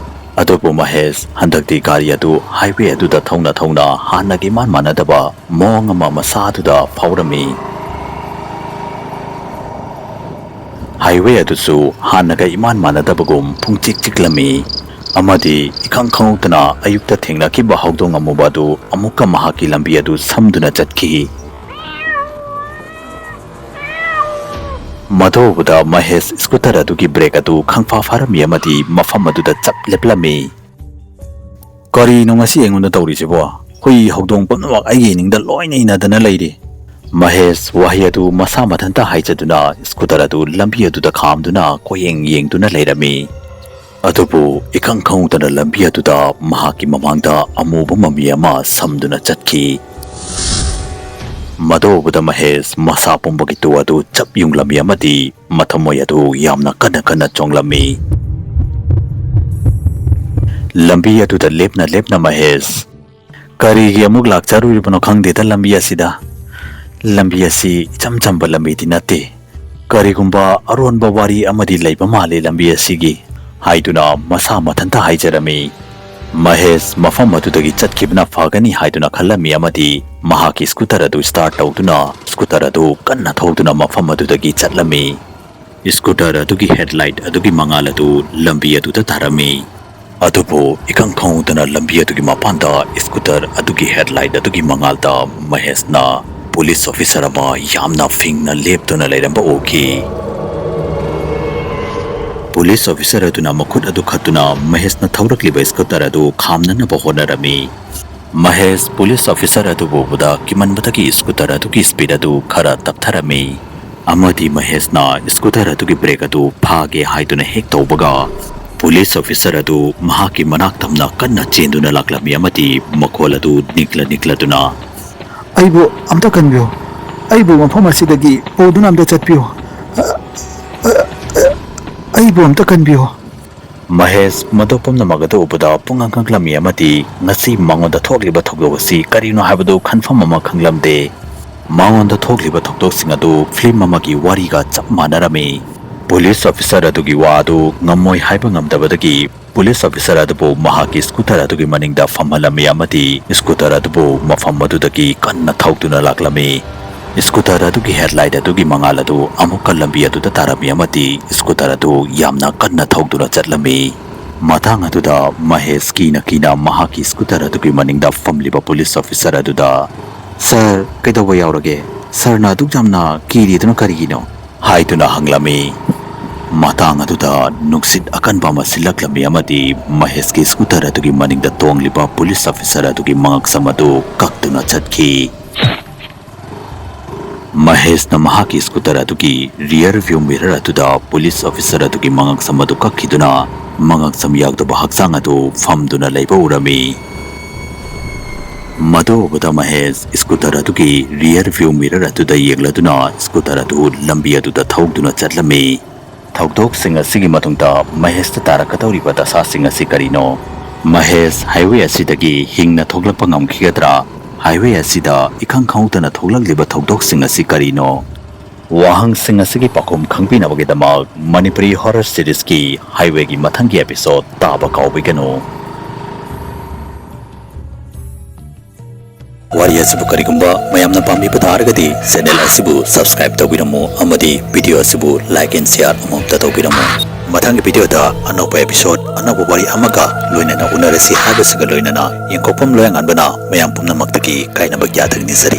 ꯑꯗꯨꯕꯨ ꯃꯍꯦꯁ ꯍꯟꯗꯛꯇꯤ ꯒꯥꯔꯤ ꯑꯗꯨ ꯍꯥꯏꯋꯦ ꯑꯗꯨꯗ ꯊꯧꯅ ꯊꯧꯅ ꯍꯥꯟꯅꯒ ꯏꯃꯥꯟ ꯃꯥꯟꯅꯗꯕ ꯃꯑꯣꯡ ꯑꯃ ꯃꯁꯥꯗꯨꯗ ꯐꯥꯎꯔꯝꯃꯤ꯫ ꯍꯥꯏꯋꯦ ꯑꯗꯨꯁꯨ ꯍꯥꯟꯅꯒ ꯏꯃꯥꯟ ꯃꯥꯟꯅꯗꯕꯒꯨꯝ ꯄꯨꯡꯆꯤꯛ ꯆꯤꯛꯂꯝꯃꯤ꯫ ꯑꯃꯗꯤ ꯏꯈꯪ ꯈꯪꯍꯧꯗꯅ ꯑꯌꯨꯛꯇ ꯊꯦꯡꯅꯈꯤꯕ ꯍꯧꯗꯣꯡ ꯑꯃꯨꯕ ꯑꯗꯨ ꯑꯃꯨꯛꯀ ꯃꯍꯥꯛꯀꯤ ꯂꯝꯕꯤ ꯑꯗꯨ ꯁꯝꯗꯨꯅ ꯆꯠꯈꯤ꯫ ꯃꯗꯨ ꯎꯕꯗ ꯃꯍꯦꯁ ꯁ꯭ꯀꯨꯇꯔ ꯑꯗꯨꯒꯤ ꯕ꯭ꯔꯦꯛ ꯑꯗꯨ ꯈꯪꯐꯥ ꯐꯥꯔꯝꯃꯤ ꯑꯃꯗꯤ ꯃꯐꯝ ꯑꯗꯨꯗ ꯆꯞ ꯂꯦꯞꯂꯝꯃꯤ꯫ "ꯀꯔꯤꯅꯣ ꯉꯁꯤ ꯑꯩꯉꯣꯟꯗ ꯇꯧꯔꯤꯁꯤꯕꯣ? ꯍꯨꯏ ꯍꯧꯗꯣꯡ ꯄꯨꯝꯅꯃꯛ ꯑꯩꯒꯤ ꯏꯅꯤꯡꯗ ꯂꯣꯏꯅ ꯏꯅꯗꯅ ꯂꯩꯔꯤ꯫" ꯃꯍꯦꯁ ꯋꯥꯍꯩ ꯑꯗꯨ ꯃꯁꯥ ꯃꯊꯟꯇ ꯍꯥꯏꯖꯗꯨꯅ ꯁ꯭ꯀꯨꯇꯔ ꯑꯗꯨ ꯂꯝꯕꯤ ꯑꯗꯨꯗ ꯈꯥꯝꯗꯨꯅ ꯀꯣꯏꯌꯦꯡ ꯌꯦꯡꯗꯨꯅ ꯂꯩꯔꯝꯃꯤ꯫ ꯑꯗꯨꯕꯨ ꯏꯈꯪ ꯈꯪꯍꯧꯗꯅ ꯂꯝꯕꯤ ꯑꯗꯨꯗ ꯃꯍꯥꯛꯀꯤ ꯃꯃꯥꯡꯗ ꯑꯃꯨꯕ ꯃꯃꯤ ꯑꯃ ꯁꯝꯗꯨꯅ ꯆꯠꯈꯤ꯫ ꯃꯗꯨ ꯎꯕꯗ ꯃꯍꯦꯁ ꯃꯁꯥ ꯄꯨꯝꯕꯒꯤ ꯇꯨ ꯑꯗꯨ ꯆꯞ ꯌꯨꯡꯂꯝꯃꯤ ꯑꯃꯗꯤ ꯃꯊꯃꯣꯏ ꯑꯗꯨ ꯌꯥꯝꯅ ꯀꯟꯅ ꯀꯟꯅ ꯆꯣꯡꯂꯝꯃꯤ꯫ ꯂꯝꯕꯤ ꯑꯗꯨꯗ ꯂꯦꯞꯅ ꯂꯦꯞꯅ ꯃꯍꯦꯁ, "ꯀꯔꯤꯒꯤ ꯑꯃꯨꯛ ꯂꯥꯛꯆꯔꯨꯔꯤꯕꯅꯣ ꯈꯪꯗꯦꯗ ꯂꯝꯕꯤ ꯑꯁꯤꯗ꯫ ꯂꯝꯕꯤ ꯑꯁꯤ ꯏꯆꯝ ꯆꯝꯕ ꯂꯝꯕꯤꯗꯤ ꯅꯠꯇꯦ꯫ ꯀꯔꯤꯒꯨꯝꯕ ꯑꯔꯣꯟꯕ ꯋꯥꯔꯤ ꯑꯃꯗꯤ ꯂꯩꯕ ꯃꯥꯜꯂꯤ ꯂꯝꯕꯤ ꯑꯁꯤꯒꯤ," ꯍꯥꯏꯗꯨꯅ ꯃꯁꯥ ꯃꯊꯟꯇ ꯍꯥꯏꯖꯔꯝꯃꯤ꯫ ꯃꯍꯦꯁ ꯃꯐꯝ ꯑꯗꯨꯗꯒꯤ ꯆꯠꯈꯤꯕꯅ ꯐꯒꯅꯤ ꯍꯥꯏꯗꯨꯅ ꯈꯜꯂꯝꯃꯤ ꯑꯃꯗꯤ ꯃꯍꯥꯛꯀꯤ ꯁ꯭ꯀꯨꯇꯔ ꯑꯗꯨ ꯁ꯭ꯇꯥꯔꯠ ꯇꯧꯗꯨꯅ ꯁ꯭ꯀꯨꯇꯔ ꯑꯗꯨ ꯀꯟꯅ ꯊꯧꯗꯨꯅ ꯃꯐꯝ ꯑꯗꯨꯗꯒꯤ ꯆꯠꯂꯝꯃꯤ꯫ ꯁ꯭ꯀꯨꯇꯔ ꯑꯗꯨꯒꯤ ꯍꯦꯗꯂꯥꯏꯠ ꯑꯗꯨꯒꯤ ꯃꯉꯥꯜ ꯑꯗꯨ ꯂꯝꯕꯤ ꯑꯗꯨꯗ ꯇꯥꯔꯝꯃꯤ꯫ ꯑꯗꯨꯕꯨ ꯏꯈꯪ ꯈꯪꯍꯧꯗꯅ ꯂꯝꯕꯤ ꯑꯗꯨꯒꯤ ꯃꯄꯥꯟꯗ ꯁ꯭ꯀꯨꯇꯔ ꯑꯗꯨꯒꯤ ꯍꯦꯗꯂꯥꯏꯠ ꯑꯗꯨꯒꯤ ꯃꯉꯥꯜꯗ ꯃꯍꯦꯁꯅ ꯄꯨꯂꯤꯁ ꯑꯣꯐꯤꯁꯔ ꯑꯃ ꯌꯥꯝꯅ ꯐꯤꯡꯅ ꯂꯦꯞꯇꯨꯅ ꯂꯩꯔꯝꯕ ꯎꯈꯤ꯫ ꯄꯨꯂꯤꯁ ꯑꯣꯐꯤꯁꯔ ꯑꯗꯨꯅ ꯃꯈꯨꯠ ꯑꯗꯨ ꯈꯠꯇꯨꯅ ꯃꯍꯦꯁꯅ ꯊꯧꯔꯛꯂꯤꯕ ꯁ꯭ꯀꯨꯇꯔ ꯑꯗꯨ ꯈꯥꯝꯅꯅꯕ ꯍꯣꯠꯅꯔꯝꯃꯤ꯫ ꯃꯍꯦꯁ ꯄꯨꯂꯤꯁ ꯑꯣꯐꯤꯁꯔ ꯑꯗꯨꯕꯨ ꯎꯕꯗ ꯀꯤꯃꯟꯕꯗꯒꯤ ꯁ꯭ꯀꯨꯇꯔ ꯑꯗꯨꯒꯤ ꯁ꯭ꯄꯤꯗ ꯑꯗꯨ ꯈꯔ ꯇꯞꯊꯔꯝꯃꯤ ꯑꯃꯗꯤ ꯃꯍꯦꯁꯅ ꯁ꯭ꯀꯨꯇꯔ ꯑꯗꯨꯒꯤ ꯕ꯭ꯔꯦꯛ ꯑꯗꯨ ꯐꯥꯒꯦ ꯍꯥꯏꯗꯨꯅ ꯍꯦꯛ ꯇꯧꯕꯒ, ꯄꯨꯂꯤꯁ ꯑꯣꯐꯤꯁꯔ ꯑꯗꯨ ꯃꯍꯥꯛꯀꯤ ꯃꯅꯥꯛ ꯇꯝꯅ ꯀꯟꯅ ꯆꯦꯟꯗꯨꯅ ꯂꯥꯛꯂꯝꯃꯤ ꯑꯃꯗꯤ ꯃꯈꯣꯜ ꯑꯗꯨ ꯅꯤꯛꯂ ꯅꯤꯛꯂꯗꯨꯅ, "ꯑꯩꯕꯨ ꯑꯝꯇ ꯀꯟꯕꯤꯌꯨ, ꯑꯩꯕꯨ ꯃꯐꯝ ꯑꯁꯤꯗꯒꯤ ꯄꯨꯗꯨꯅ ꯑꯝꯇ ꯆꯠꯄꯤꯌꯨ, ꯑ, ꯑ, ꯑ, ꯑꯩꯕꯨ ꯑꯝꯇ ꯀꯟꯕꯤꯌꯨ"꯫ ꯃꯍꯦꯁ ꯃꯗꯨ ꯄꯨꯝꯅꯃꯛ ꯑꯗꯨ ꯎꯕꯗ ꯄꯨꯡꯉꯥꯡ ꯉꯛꯂꯝꯃꯤ ꯑꯃꯗꯤ ꯉꯁꯤ ꯃꯉꯣꯟꯗ ꯊꯣꯛꯂꯤꯕ ꯊꯧꯗꯣꯛ ꯑꯁꯤ ꯀꯔꯤꯅꯣ ꯍꯥꯏꯕꯗꯨ ꯈꯟꯐꯝ ꯑꯃ ꯈꯪꯂꯝꯗꯦ꯫ ꯃꯉꯣꯟꯗ ꯊꯣꯛꯂꯤꯕ ꯊꯧꯗꯣꯛꯁꯤꯡ ꯑꯗꯨ ꯐꯤꯂꯝ ꯑꯃꯒꯤ ꯋꯥꯔꯤꯒ ꯆꯞ ꯃꯥꯟꯅꯔꯝꯃꯤ꯫ ꯄꯨꯂꯤꯁ ꯑꯣꯐꯤꯁꯔ ꯑꯗꯨꯒꯤ ꯋꯥ ꯑꯗꯨ ꯉꯝꯃꯣꯏ ꯍꯥꯏꯕ ꯉꯝꯗꯕꯗꯒꯤ ꯄꯨꯂꯤꯁ ꯑꯣꯐꯤꯁꯔ ꯑꯗꯨꯕꯨ ꯃꯍꯥꯛꯀꯤ ꯁ꯭ꯀꯨꯇꯔ ꯑꯗꯨꯒꯤ ꯃꯅꯤꯡꯗ ꯐꯝꯍꯜꯂꯝꯃꯤ ꯑꯃꯗꯤ ꯁ꯭ꯀꯨꯇꯔ ꯑꯗꯨꯕꯨ ꯃꯐꯝ ꯑꯗꯨꯗꯒꯤ ꯀꯟꯅ ꯊꯧꯗꯨꯅ ꯂꯥꯛꯂꯝꯃꯤ꯫ ꯁ꯭ꯀꯨꯇꯔ ꯑꯗꯨꯒꯤ ꯍꯦꯗꯂꯥꯏꯠ ꯑꯗꯨꯒꯤ ꯃꯉꯥꯜ ꯑꯗꯨ ꯑꯃꯨꯛꯀ ꯂꯝꯕꯤ ꯑꯗꯨꯗ ꯇꯥꯔꯝꯃꯤ ꯑꯃꯗꯤ ꯁ꯭ꯀꯨꯇꯔ ꯑꯗꯨ ꯌꯥꯝꯅ ꯀꯟꯅ ꯊꯧꯗꯨꯅ ꯆꯠꯂꯝꯃꯤ꯫ ꯃꯇꯥꯡ ꯑꯗꯨꯗ ꯃꯍꯦꯁ ꯀꯤꯅ ꯀꯤꯅ ꯃꯍꯥꯛꯀꯤ ꯁ꯭ꯀꯨꯇꯔ ꯑꯗꯨꯒꯤ ꯃꯅꯤꯡꯗ ꯐꯝꯂꯤꯕ ꯄꯨꯂꯤꯁ ꯑꯣꯐꯤꯁꯔ ꯑꯗꯨꯗ, "ꯁꯥꯔ, ꯀꯩꯗꯧꯕ ꯌꯥꯎꯔꯒꯦ? ꯁꯥꯔꯅ ꯑꯗꯨꯛ ꯌꯥꯝꯅ ꯀꯤꯔꯤꯗꯨꯅ ꯀꯔꯤꯒꯤꯅꯣ?" ꯍꯥꯏꯗꯨꯅ ꯍꯪꯂꯝꯃꯤ꯫ ꯃꯇꯥꯡ ꯑꯗꯨꯗ ꯅꯨꯡꯁꯤꯠ ꯑꯀꯟꯕ ꯑꯃ ꯁꯤꯜꯂꯛꯂꯝꯃꯤ ꯑꯃꯗꯤ ꯃꯍꯦꯁꯀꯤ ꯁ꯭ꯀꯨꯇꯔ ꯑꯗꯨꯒꯤ ꯃꯅꯤꯡꯗ ꯇꯣꯡꯂꯤꯕ ꯄꯨꯂꯤꯁ ꯑꯣꯐꯤꯁꯔ ꯑꯗꯨꯒꯤ ꯃꯉꯛꯁꯝ ꯑꯗꯨ ꯀꯛꯇꯨꯅ ꯆꯠꯈꯤ꯫ ꯃꯍꯦꯁꯅ ꯃꯍꯥꯛꯀꯤ ꯁ꯭ꯀꯨꯇꯔ ꯑꯗꯨꯒꯤ ꯔꯤꯌꯔ ꯚ꯭ꯌꯨ ꯃꯤꯔꯔ ꯑꯗꯨꯗ ꯄꯨꯂꯤꯁ ꯑꯣꯐꯤꯁꯔ ꯑꯗꯨꯒꯤ ꯃꯉꯛꯁꯝ ꯑꯗꯨ ꯀꯛꯈꯤꯗꯨꯅ, ꯃꯉꯛꯁꯝ ꯌꯥꯎꯗꯕ ꯍꯛꯆꯥꯡ ꯑꯗꯨ ꯐꯝꯗꯨꯅ ꯂꯩꯕ ꯎꯔꯝꯃꯤ꯫ ꯃꯗꯨ ꯎꯕꯗ ꯃꯍꯦꯁ ꯁ꯭ꯀꯨꯇꯔ ꯑꯗꯨꯒꯤ ꯔꯤꯌꯔ ꯚ꯭ꯌꯨ ꯃꯤꯔꯔ ꯑꯗꯨꯗ ꯌꯦꯡꯂꯗꯨꯅ ꯁ꯭ꯀꯨꯇꯔ ꯑꯗꯨ ꯂꯝꯕꯤ ꯑꯗꯨꯗ ꯊꯧꯗꯨꯅ ꯆꯠꯂꯝꯃꯤ꯫ ꯊꯧꯗꯣꯛꯁꯤꯡ ꯑꯁꯤꯒꯤ ꯃꯇꯨꯡꯗ ꯃꯍꯦꯁꯇ ꯇꯥꯔꯛꯀꯗꯧꯔꯤꯕ ꯗꯁꯥꯁꯤꯡ ꯑꯁꯤ ꯀꯔꯤꯅꯣ? ꯃꯍꯦꯁ ꯍꯥꯏꯋꯦ ꯑꯁꯤꯗꯒꯤ ꯍꯤꯡꯅ ꯊꯣꯛꯂꯛꯄ ꯉꯝꯈꯤꯒꯗ꯭ꯔꯥ? ꯍꯥꯏꯋꯦ ꯑꯁꯤꯗ ꯏꯈꯪ ꯈꯪꯍꯧꯗꯅ ꯊꯣꯛꯂꯛꯂꯤꯕ ꯊꯧꯗꯣꯛꯁꯤꯡ ꯑꯁꯤ ꯀꯔꯤꯅꯣ? ꯋꯥꯍꯪꯁꯤꯡ ꯑꯁꯤꯒꯤ ꯄꯥꯎꯈꯨꯝ ꯈꯪꯕꯤꯅꯕꯒꯤꯗꯃꯛ ꯃꯅꯤꯄꯨꯔꯤ ꯍꯣꯔꯔ ꯁꯤꯔꯤꯁꯀꯤ ꯍꯥꯏꯋꯦꯒꯤ ꯃꯊꯪꯒꯤ ꯑꯦꯄꯤꯁꯣꯗ ꯇꯥꯕ ꯀꯥꯎꯕꯤꯒꯅꯨ꯫ ꯋꯥꯔꯤ ꯑꯁꯤꯕꯨ ꯀꯔꯤꯒꯨꯝꯕ ꯃꯌꯥꯝꯅ ꯄꯥꯝꯕꯤꯕ ꯇꯥꯔꯒꯗꯤ channel ꯑꯁꯤꯕꯨ subscribe ꯇꯧꯕꯤꯔꯝꯃꯨ ꯑꯃꯗꯤ video ꯑꯁꯤꯕꯨ like and share ꯑꯃꯃꯝꯇ ꯇꯧꯕꯤꯔꯝꯃꯨ꯫ ꯃꯊꯪꯒꯤ video ꯗ ꯑꯅꯧꯕ episode, ꯑꯅꯧꯕ ꯋꯥꯔꯤ ꯑꯃꯒ ꯂꯣꯏꯅꯅ ꯎꯅꯔꯁꯤ ꯍꯥꯏꯕꯁꯤꯒ ꯂꯣꯏꯅꯅ ꯌꯦꯡꯊꯣꯛꯐꯝ ꯂꯣꯌꯥꯉꯥꯟꯕꯅ ꯃꯌꯥꯝ ꯄꯨꯝꯅꯃꯛꯇꯒꯤ ꯀꯥꯏꯅꯕ ꯌꯥꯊꯪ ꯅꯤꯖꯔꯤ꯫